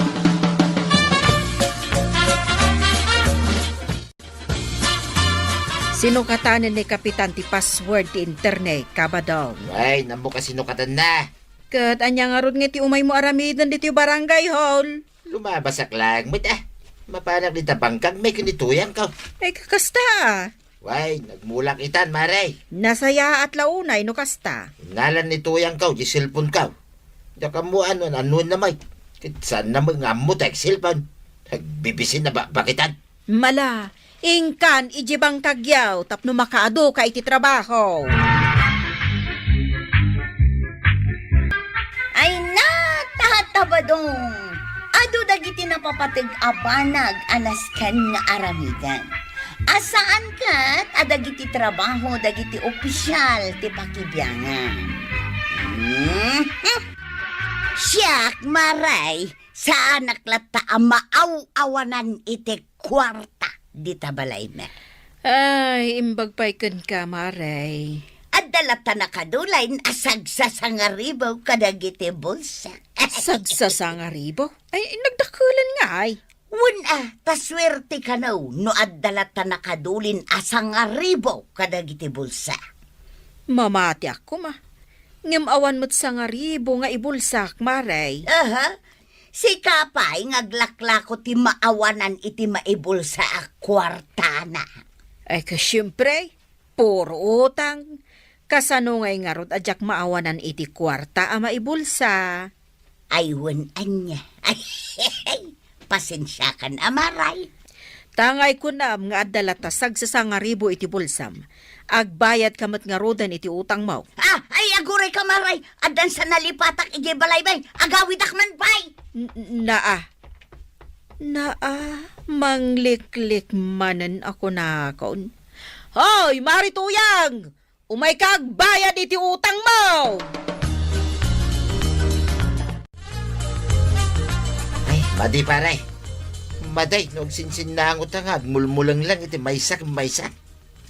Sinukatanen ni Kapitan ti password ti internet, Kabadong. Ay, ammok a sinukatanna. Ket ania ngarud nga ti umaymo aramiden ditoy barangay hall? Lumabasak laeng met, ah. Mapanak dita bangkag met ken ni tuyangko. Ay, kakasta. Way, nagmulak itan, Mare. Nasayaat la unay no kasta. Innalan ni tuyangko ti cellphoneko. Diak ammo no an-annoenna met. Ket saanna met nga ammo ta cellphone. Nagbibisin a bakbakitan. Mala, inkan iti bangkagyo tapno makaadu ka iti trabaho. Ay, natatabadong! Adu dagiti napapateg a banag a nasken nga aramiden. A saan ket a dagiti trabaho dagiti opisial ti pakibiangan. Mhm. Siak, Mare, saanak latta a maaw-awanan iti kuarta dita balaymi. Ay, imbag pay kenka, Mare. Adda latta nakadulayen a sagsasangaribo kadagiti bulsa. Sagsasangaribo? Ay, nagdakelen nga ay. Wen a, ta suerte kano no adda latta nakadulin a sangaribo kadagiti bulsa. Mamatiak koma. Ngem awan met sangaribo nga ibulsak, Mare. Aha. Sika pay nga aglaklako ti maawanan iti maibulsa a kuartana. Ay, ka, siempre, puro utang. Kasano ngay ngarud a diak maawanan iti kuarta a maibulsa? Ay, wen ania. Ay, pasensiakan a, Mare. Ta ngay kunam nga adda latta sagsasangaribo iti bulsam. Agbayadka met ngaruden iti utangmo. Ah, ay, aguray ka, Mare. Addan sa nalipatak idiay balaymi. Agawidak man pay. N-, naa. Naa, mangliklik manen a kunakon. Hoy, Mare Tuyang! Umayka agbayad iti utangmo! Ay, madi, pare. Madi, no agsinsinnangotka nga agmulmulenglang iti maysa ken maysa.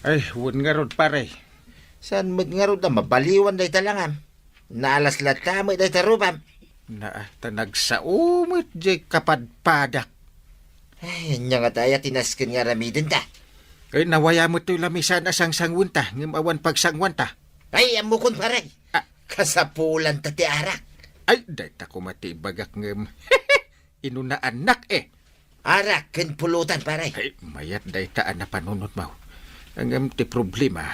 Ay, wen ngarud, pare. Saan met ngarud a mabaliwan dayta langam? Naalas latta met dayta rubam. Naa, ta nagsao met diay kapadpadak. Ay, ania ngata aya ti nasken nga aramidenta? Ay, nawaya met toy lamisan a sangsangwenta, ngem awan pagsangwanta. Ay, ammokon, pare. Ah. Kasapulanta ti arak. Ay, dayta koma ti ibagak ngem. Inunaannak, eh. Arak ken pulutan, pare. Ay, mayat dayta a napanunotmo. Ngem ti problema,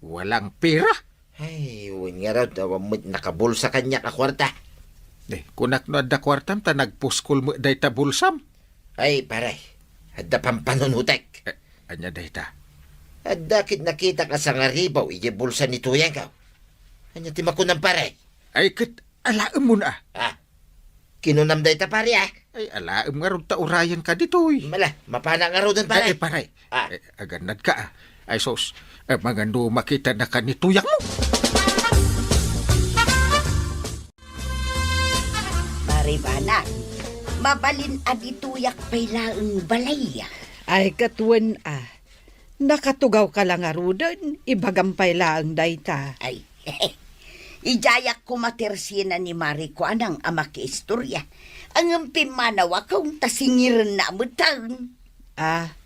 walang pera. Ay, wen ngarud, awan met nakabulsa kaniak a kuarta. Eh, kunak no adda kuartam ta nagpuskol met dayta bulsam. Ay, pare, adda pampanunotek. Eh, ania dayta? Adda ket nakitak a sangaribo idiay bulsa ni tuyangko. Ania ti makunam, pare? Ay, ket alaemon a. Ah, kinunam dayta, pare, ah. Ay, alaem ngarud ta urayenka ditoy. Mala, mapanak ngaruden, pare. Ay, pare. Ah. Eh, agannadka, ah. Ay, sus. Eh, mangano makitadaka ni tuyangmo? Mare Banag, mabalin a ditoyak pay laeng balay. Ay, ket wen a. Nakatugawka la ngaruden, ibagam pay laeng dayta. Ay, idiayak koma ti ersina ni Mare Kuanang a makiistoria. Ngem pimmanawakon ta singirenna metten. Ah,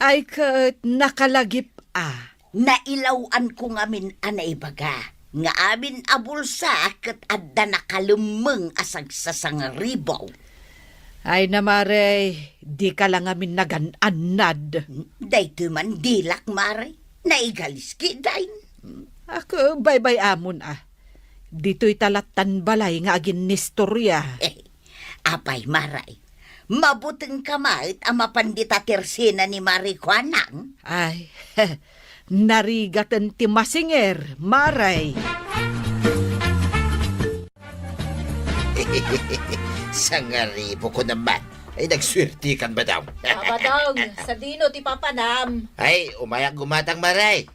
ay ket nakalagip a. Nailaw-anko ngamin a naibaga nga amin a bulsa ket adda nakalemmeng a sagsasangaribo. Ay na, Mare, dika la ngamin nagan-annad. Daytoy man dilak, Mare. Naigaliski, dayn. Ako, baybay-amon a. Ditoy ta lattan balay nga aginnistoria. Apay, Mare, mabutengka met a mapan dita ti ersina ni Mare Kuanang? Ay, narigaten ti masinger, Mare. Sangaribo ko naman. Ay, nagsuertikan, Badong. Ah, Badong, sadino ti papanam? Ay, umayak gumatang, Mare.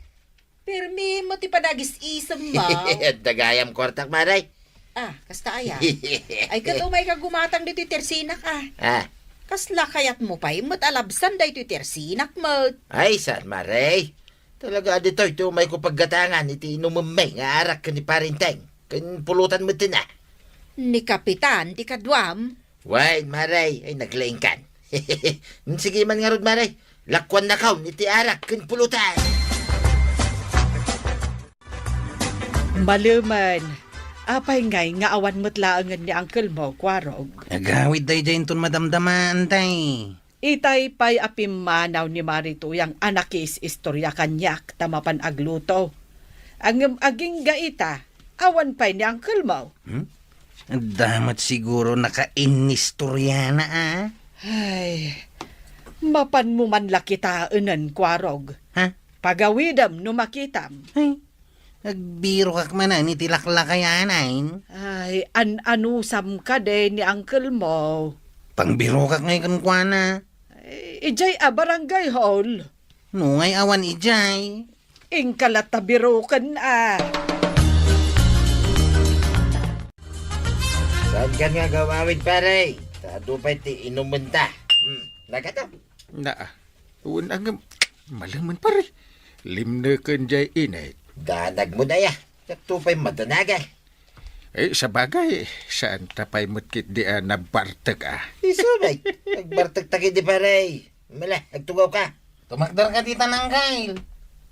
Permi mo ti panagis-isemmo. Adda gayam kuartak, Mare. Ah, kasta aya? Ay, ket umayka gumatang ditoy ti ersinak, ah. Ah. Kasla kayatmo pay met a labsan daytoy ti ersinak met? Ay, saan, Mare. Talaga, ditoy ti umayko paggatangan iti inumemmi nga arak ken ni Parinteng. Ken pulutan met ti na. Ni Kapitan ti kaduam. Wen, Mare, ay naglaingkan. Sige man ngarud, Mare. Lakuannakon iti arak ken pulutan. Malemen, Apay ngay nga awan met laengen ni Uncle mo, Kuarog? Agawid daydiay inton madamdama, Antay. Itay pay a pimmanaw ni Mari Tuyang a nakiis-istorya kaniak ta mapan agluto. Ngem agingga ita, awan pay ni Uncle mo. Hmm? Adda met siguro nakainnistoriana, a? Ay, mapanmo man la kitaenen, Kuarog. Ha? Pagawidem no makitam. Ay, agbirokak manen iti laklakayan, ay. Ay, an-anusam kadi ni Uncle mo. Pangbirokak ngay kenkuana. Ay, idiay a barangay hall. No ngay awan idiay. Inka latta biroken, a. Saan ka nga agawawid, pare? Ta adu pay ti inumenta. Hmm, nagato? Naa. Wen, ngem, malemen, pare. Limneken jay init. Danag mo daya. Dakto pay madanagan. Eh, sabagay, saan ta pay met ketdi a nabartek, a? Isu met, nagbartek ta ketdi, pare. Mala, agtugaw ka. Tumakder ka dita, Nangkail.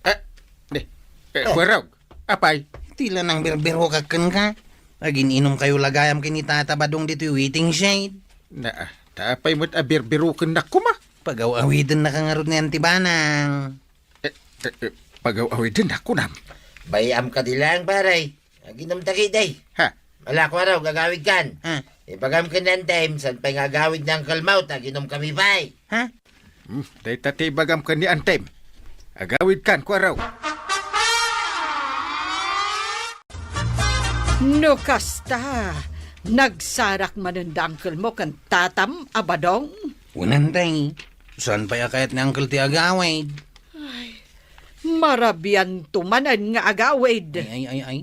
Ah, di. Eh, Ah. Kuarog, apay? Ti la nang birbirokak kenka. Agin-inum kayo la gayam ken ni Tata Badong ditoy waiting shed. Naa, ta apay met a birbirokennak koma? Pagaw-awidennaka ngarud ni Auntie Banang. Eh, eh, eh, pagaw-awidennaka, kunam? Bay-am kadi laeng, pare. Aginum ta ketdi. Ha? Mala, Kuarog, agawid kan. Ha? Ibagam ken ni Antem, saan pay nga agawid ni Uncle Mau, ta aginum kami pay. Ha? Hmm, dayta ti ibagam ken ni Antem. Agawid kan, Kuarog. No kasta, nagsarak manen da Uncle Mau ken Tatam a Badong? Wen, Antay. Saan pay a kayat ni Uncle ti agawid? Ay, marabianto manen nga agawid. Ay, ay, ay, ay.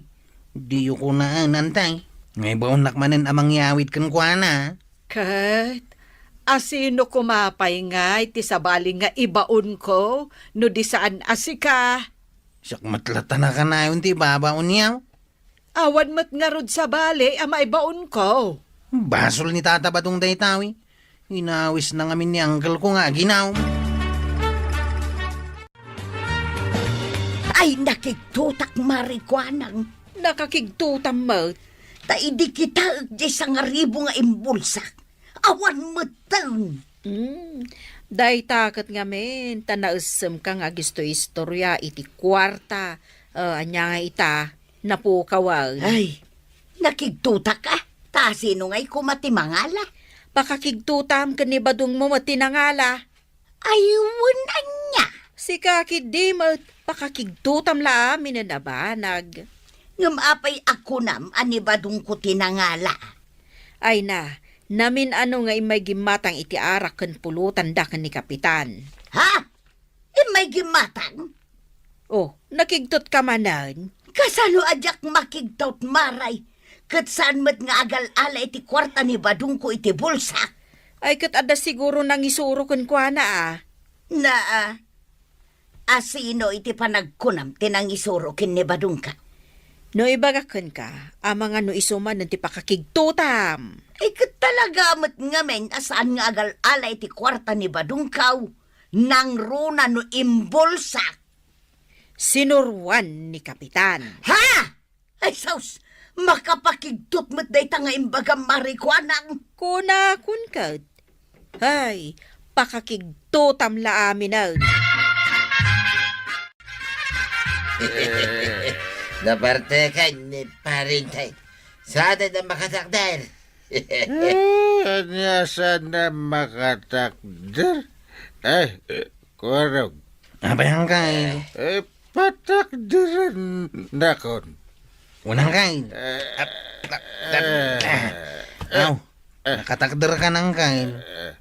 Diyo kunaan, Antay. Nga ibaonnak manen a mangyawid kenkuana. Ket, asino koma pay ngay ti sabali nga ibaonko no di saan a sika? Siak met latta nakanayon ti ibabaonyo. Awan met ngarud sabali a maibaonko. Basol ni Tata Badong dayta, wi. Inawisna ngamin ni uncle ko nga aginum. Ay, nakigtotak, Mari Kuanang. Nakakigtotam met. Ta idi kitaek diay sangaribu nga imbulsak, awan metten. Hmm. Dayta ket ngamin, ta naessemka nga agisto-istoria iti kuarta. Ah, ania nga ita? Napukawan. Ay, nakigtotak a. Ta sino ngay koma ti mangala? Pakakigtotam ken ni Badongmo met ti nangala. Ay, wen ania? Sika ketdi met, pakakigtotam la aminen a banag. Ngem apay a kunam a ni Badongko ti nangala? Ay na, namin-ano nga immay gimmatang iti arak ken pulotanda ken ni Kapitan. Ha? Immay gimmatang? Oh, nakigtotka manen? Kasano a diak makigtot, Mari? Ket saan met nga agal-ala iti kuarta ni Badongko iti bulsak? Ay, ket adda siguro nangisuro kenkuana a. Naa, asino iti panagkunam ti nangisuro ken ni Badongka? No ibagak kenka, amangan no isu manen ti pakakigtotam. Ay, ket talaga met ngamin a saan nga agal-ala iti kuarta ni Badongko. Nangruna no imbulsak. Sinuroan ni Kapitan. Ha? Ay, sus! Makapakigtot met dayta nga imbagam, Mari Kuanang. Kunakon ket. Ay, pakakigtotam la aminen. Nabartekan ni Parintay. Saan na makatakder? Eh, ania saan na makatakder? Ay, eh, Kuarog. Apay, Uncle? Eh, patakderennakon. Uncle. Eh, Ap-, ap-, ap-, eh, ah. Aw, eh, nakatakderka, Uncle. Eh,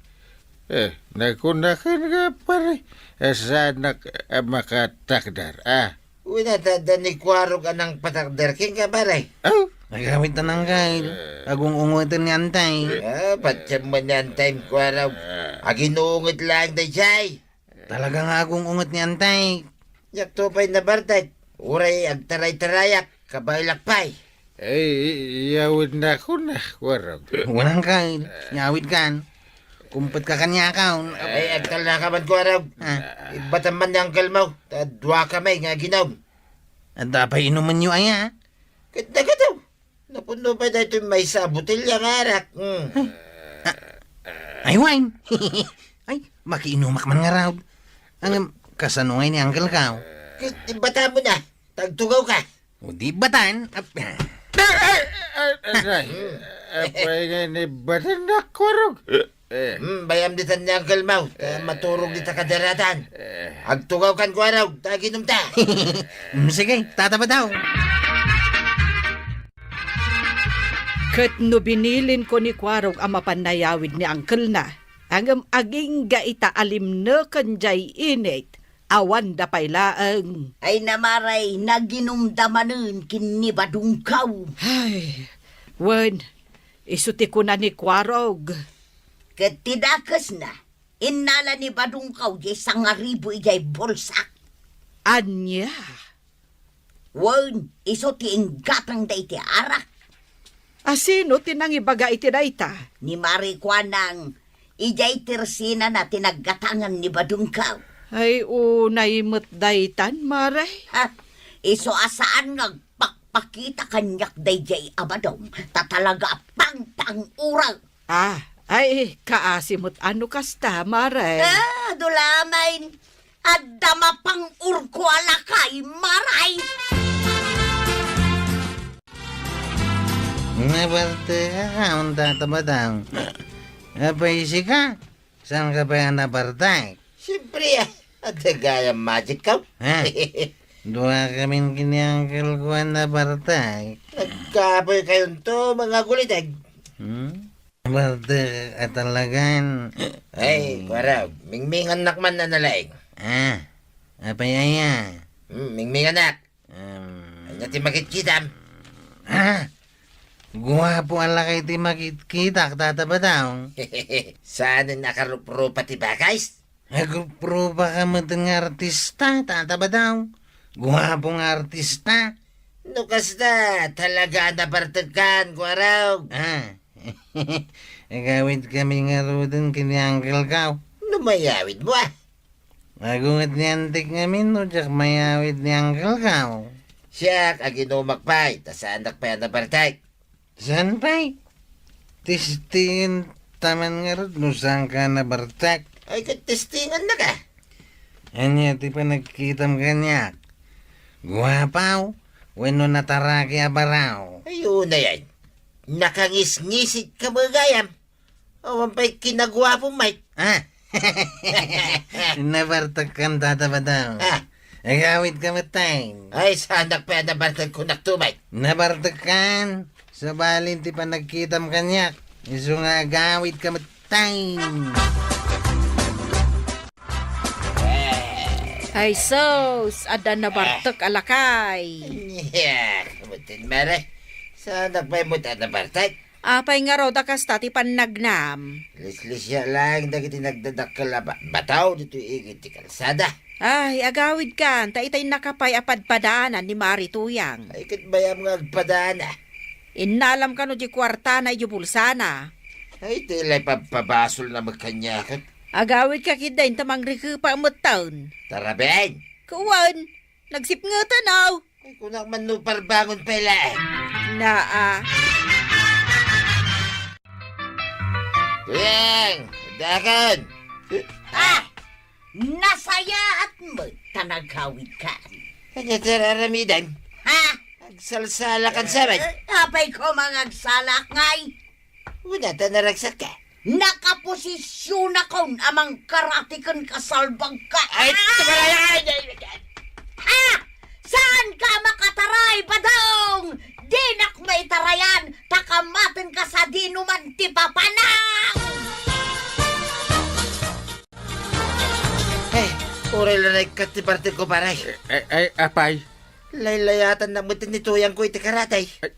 eh, nakunakan nga, pare. Eh, saanak a makatakder, ah. Wen, ta adda ni Kuarog a nangpatakder kenka, pare. Oh? Nagawid ta, Uncle. Agung-ungeten ni Antay. Ah, patiem man ni Antay, Kuarog. Aginunget laeng daydiay. Talaga nga agung-unget ni Antay. Diakto pay nabartek. Uray agtaray-tarayak, kabaelak pay. Ay, yawidnakon, Kuarog. Uncle, yawidkan. Kumpetka kaniak. Ay, agtalnaka man, Kuarog. Ah. Ibbatam man ni uncle mo, ta duakami nga aginum. Adda pay inumenyo aya? Ket dagitoy. Tapno pay daytoy maysa a botelya nga arak. Hmm. Ay, wine. Ay, makiinumak man ngarud. Ngem, kasano ngay ni Uncle Kao? Ket ibatam na. Tagtugawka. O di batan. Ap- Ay, ay, ay, ay, ay. Apay nga ni batan na kurog. Eh. Hmm, bayam ditan ni Uncle Mau, ta maturog dita kadaratan. Eh. Agtugawkan, Kuarog, ta aginumta. Hmm, sige, tataba daw. Ket no binilinko ni Kuarog a mapan nayawid ni uncle-na, ngem agingga ita a limneken diay init, awanda pay laeng. Ay, Maray, naginumda manen ken ni Badungkaw. Ay, wen, isu ti kuna ni Kuarog. Ket ti dakesna, innala ni Badungkaw diay sangaribu idiay bulsak. Ania? Wen, isu ti inggatangda iti arak. A sino ti nangibaga iti dayta? Ni Mari Kuanang, idiay tersinana ti naggatangan ni Badungkaw. Ay, unay met daytan, Mare. Ha? Isu a saan nga agpakpakita kaniak daydiay a badong, ta talaga a pangpang-urek. Ah, ay, kaasi met a no kasta, Mare. Ah, adu laeng. Adda mapang-urko a lakay, Maray. Nabartek ka, unta ta ba daw? Apay sika? Saan ka pay a nabartek? Siyempre, ah. Adda gayam magic ka. Ha? Dua kamin ken ni uncle ko a nabartek. Nagkapoy kayonto, mga gulidag. Hmm? Nabartek a talagan. Ay, hmm. Kuarog, mingmingannak man a nalaing. Ah, apay aya? Hmm, mingmingannak. Um, ania ti makitkitam? Ah, guapo a lakay ti makitkitak, Tata Badong. Saanen a karuprupa ti bakay? Agruprupa ka met nga artista, Tata Badong. Guapo nga artista. No kasta, talaga a nabartekkan, Kuarog. Ah. Agawid kami ngaruden ken ni Uncle Kao. No mayawid mo, ah. Agunget ni Antik ngamin no diak mayawid ni Uncle Kao. Siak, aginumak pay, ta saanak pay a nabartek. Saan pay? Testingen ta man ngarud no saanka a nabartek. Ay, ket testingannak. Ania ti panagkitam kaniak? Guapaw wenno nataraki a baraw? Ay, unay ay. Nakangisngisit ka met gayam. Awan pay kinaguapo, Mike. Ah? Nabartekkan, Tata Badong. Ah. Agawid ka met tay. Ay, saanak pay a nabartek kunak to, Mike. Nabartekkan. Sabali ti panagkitam kaniak. Isu nga agawid ka met tay. Ay, sus, adda nabartek a lakay. Nia, kamutin, Mare. Saanak pay met a nabartek? Apay ngarud a kasta ti pannagnam? Lislisiak laeng dagiti nagdadakkel a ba-, bataw ditoy igid ti kalsada. Ay, agawidkan, ta itay nakapay a padpadaanan ni Mari Tuyang. Ay, ket bayam nga agpadaana. Innalam kano di kuartana idiay bulsana. Ay, ti lay pabpabasolna met kaniak. Agawidka ketdin ta mangrikepa metten. Taraben! Kuan, nagsipngeten, aw. Ay, kunak man no parbangon pay laeng. Naa. Tuyang, dakon. Ah! Nasayaat met ta nagawidkan. Ania ti ar-aramidem? Ha? Agsalsalakan sa met. Eh, apay ko mangagsalak ngay? Una ta naragsak ka. Nakaposisyonakon a mangkarati ken kasalbagka. Ay, tumalayan! Ah! Saanka makataray, Badong? Dinak maitarayan, ta kamatenka sadinoman ti papanaw! Eh, uray la naikkat ti bartek ko, pare. Eh, eh, eh, apay? Laylayatannak met ni Tuyangko iti karate. Ay,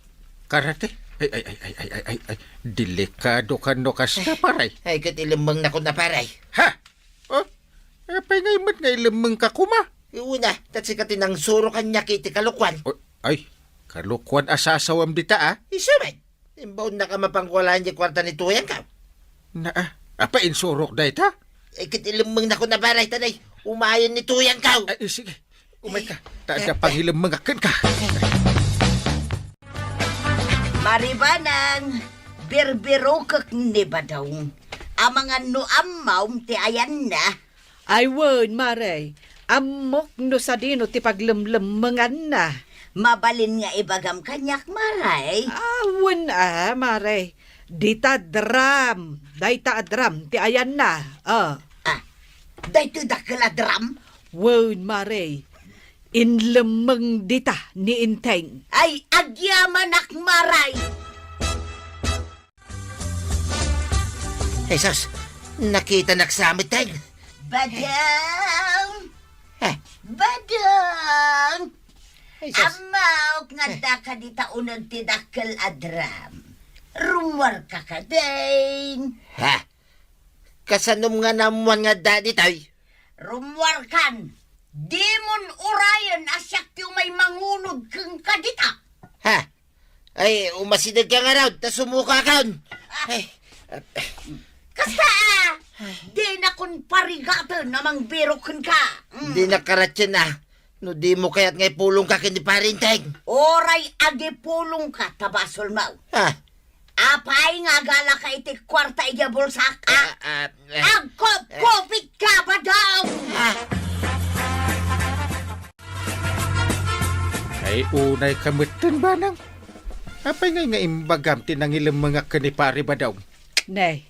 karate? Ay, ay, ay. Delikado ka no kasta, pare. Ay, ket ilemmengnakon a, pare. Ha? Oh? Apay ngay met nga ilemmengka koma? Una, ta sika ti nangsuro kaniak iti kalokuan. Oh, ay, kalokuan a sasawam dita, ah? Isu met. Imbaonnak a mapangkualayan di kuarta ni Tuyangko. Naa, apay insurok dayta? Eh, ket ilemmengnakon a, pare, ta nay, umayen ni Tuyangko. Ay, sige. Umayka. Ta adda pangilemmengak kenka. Ari Banang, birbirokek ni Badong. Amangan no ammom ti ayanna. Ay wen, Mare. Ammok no sadino ti paglemlemmenganna. Mabalin nga ibagam kaniak, Mare? Ah, wen a, Mare. Dita drum. Dayta a drum ti ayanna. Ah. Ah, daytoy dakkel a drum? Wen, Mare. Inlemmeng dita ni Inteng. Ay, agyamanak, Mare! Jesus, nakitanak sa met, Teng. Badong! Eh. Badong! Jesus. Ammok nga addaka dita uneg ti dakkel a drum. Rummuarka kadin. Ha? Kasanom nga naammuan nga adda ditoy? Rummuarkan. Dimon urayen a siak ti umay mangunod kenka dita. Ha? Ay, umasidegka ngarud, ta sumukakon. Ay. Kasta, ah, dinakon parigaten a mangbirok kenka. Mm. Di nakaratien, ah. No dimo kayat nga ipulongka ken ni Pare Inteng. Uray agipulongka, ta basolmo. Ah. Apay nga agalaka iti kuarta idiay bulsak, ah? Ah, ah, eh. Agkupkupitka, Badong! Ah. Ay, unayka metten, Banang. Apay ngay nga imbagam ti nangilemmengak ken ni Pare Badong? Ne,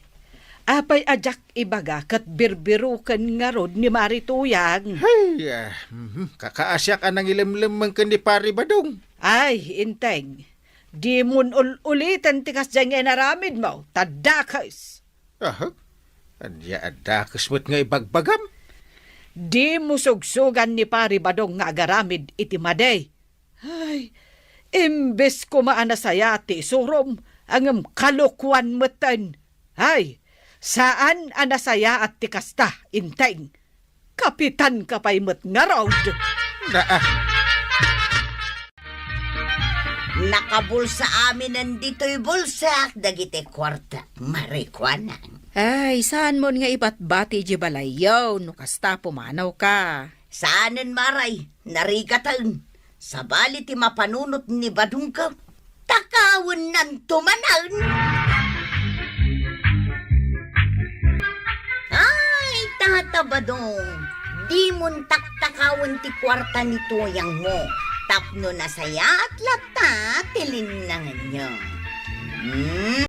apay a diak ibaga ket birbiroken ngarud ni Mare Tuyang? Hay, ah, mhm, kakaasiak a nangilemlemmeng ken ni Pare Badong. Ay, Inteng, dimon ul-uliten ti kasdiay nga inaramidmo, ta dakes. Aha? Ania a dakes met nga ibagbagam? Dimo sugsugan ni Pare Badong nga agaramid iti madi. Ay, imbes koma a nasayaat ti isurom, ngem kalokoan metten. Ay, saan a nasayaat ti kasta, Inteng. Kapitanka pay met ngarud. Naa. Nakabulsa aminen ditoy bulsak dagiti kuarta, Mare Kuanang. Ay, saanmon nga ibatbati idiay balayyo no kasta pumanawka. Saanen, Mare, narigaten. Sabali ti mapanunot ni Badongko, takawennanto manen. Ay, Tata Badong, dimon taktakawen ti kuarta ni tuyangmo tapno nasayaat latta ti linnanganyo. Hmm,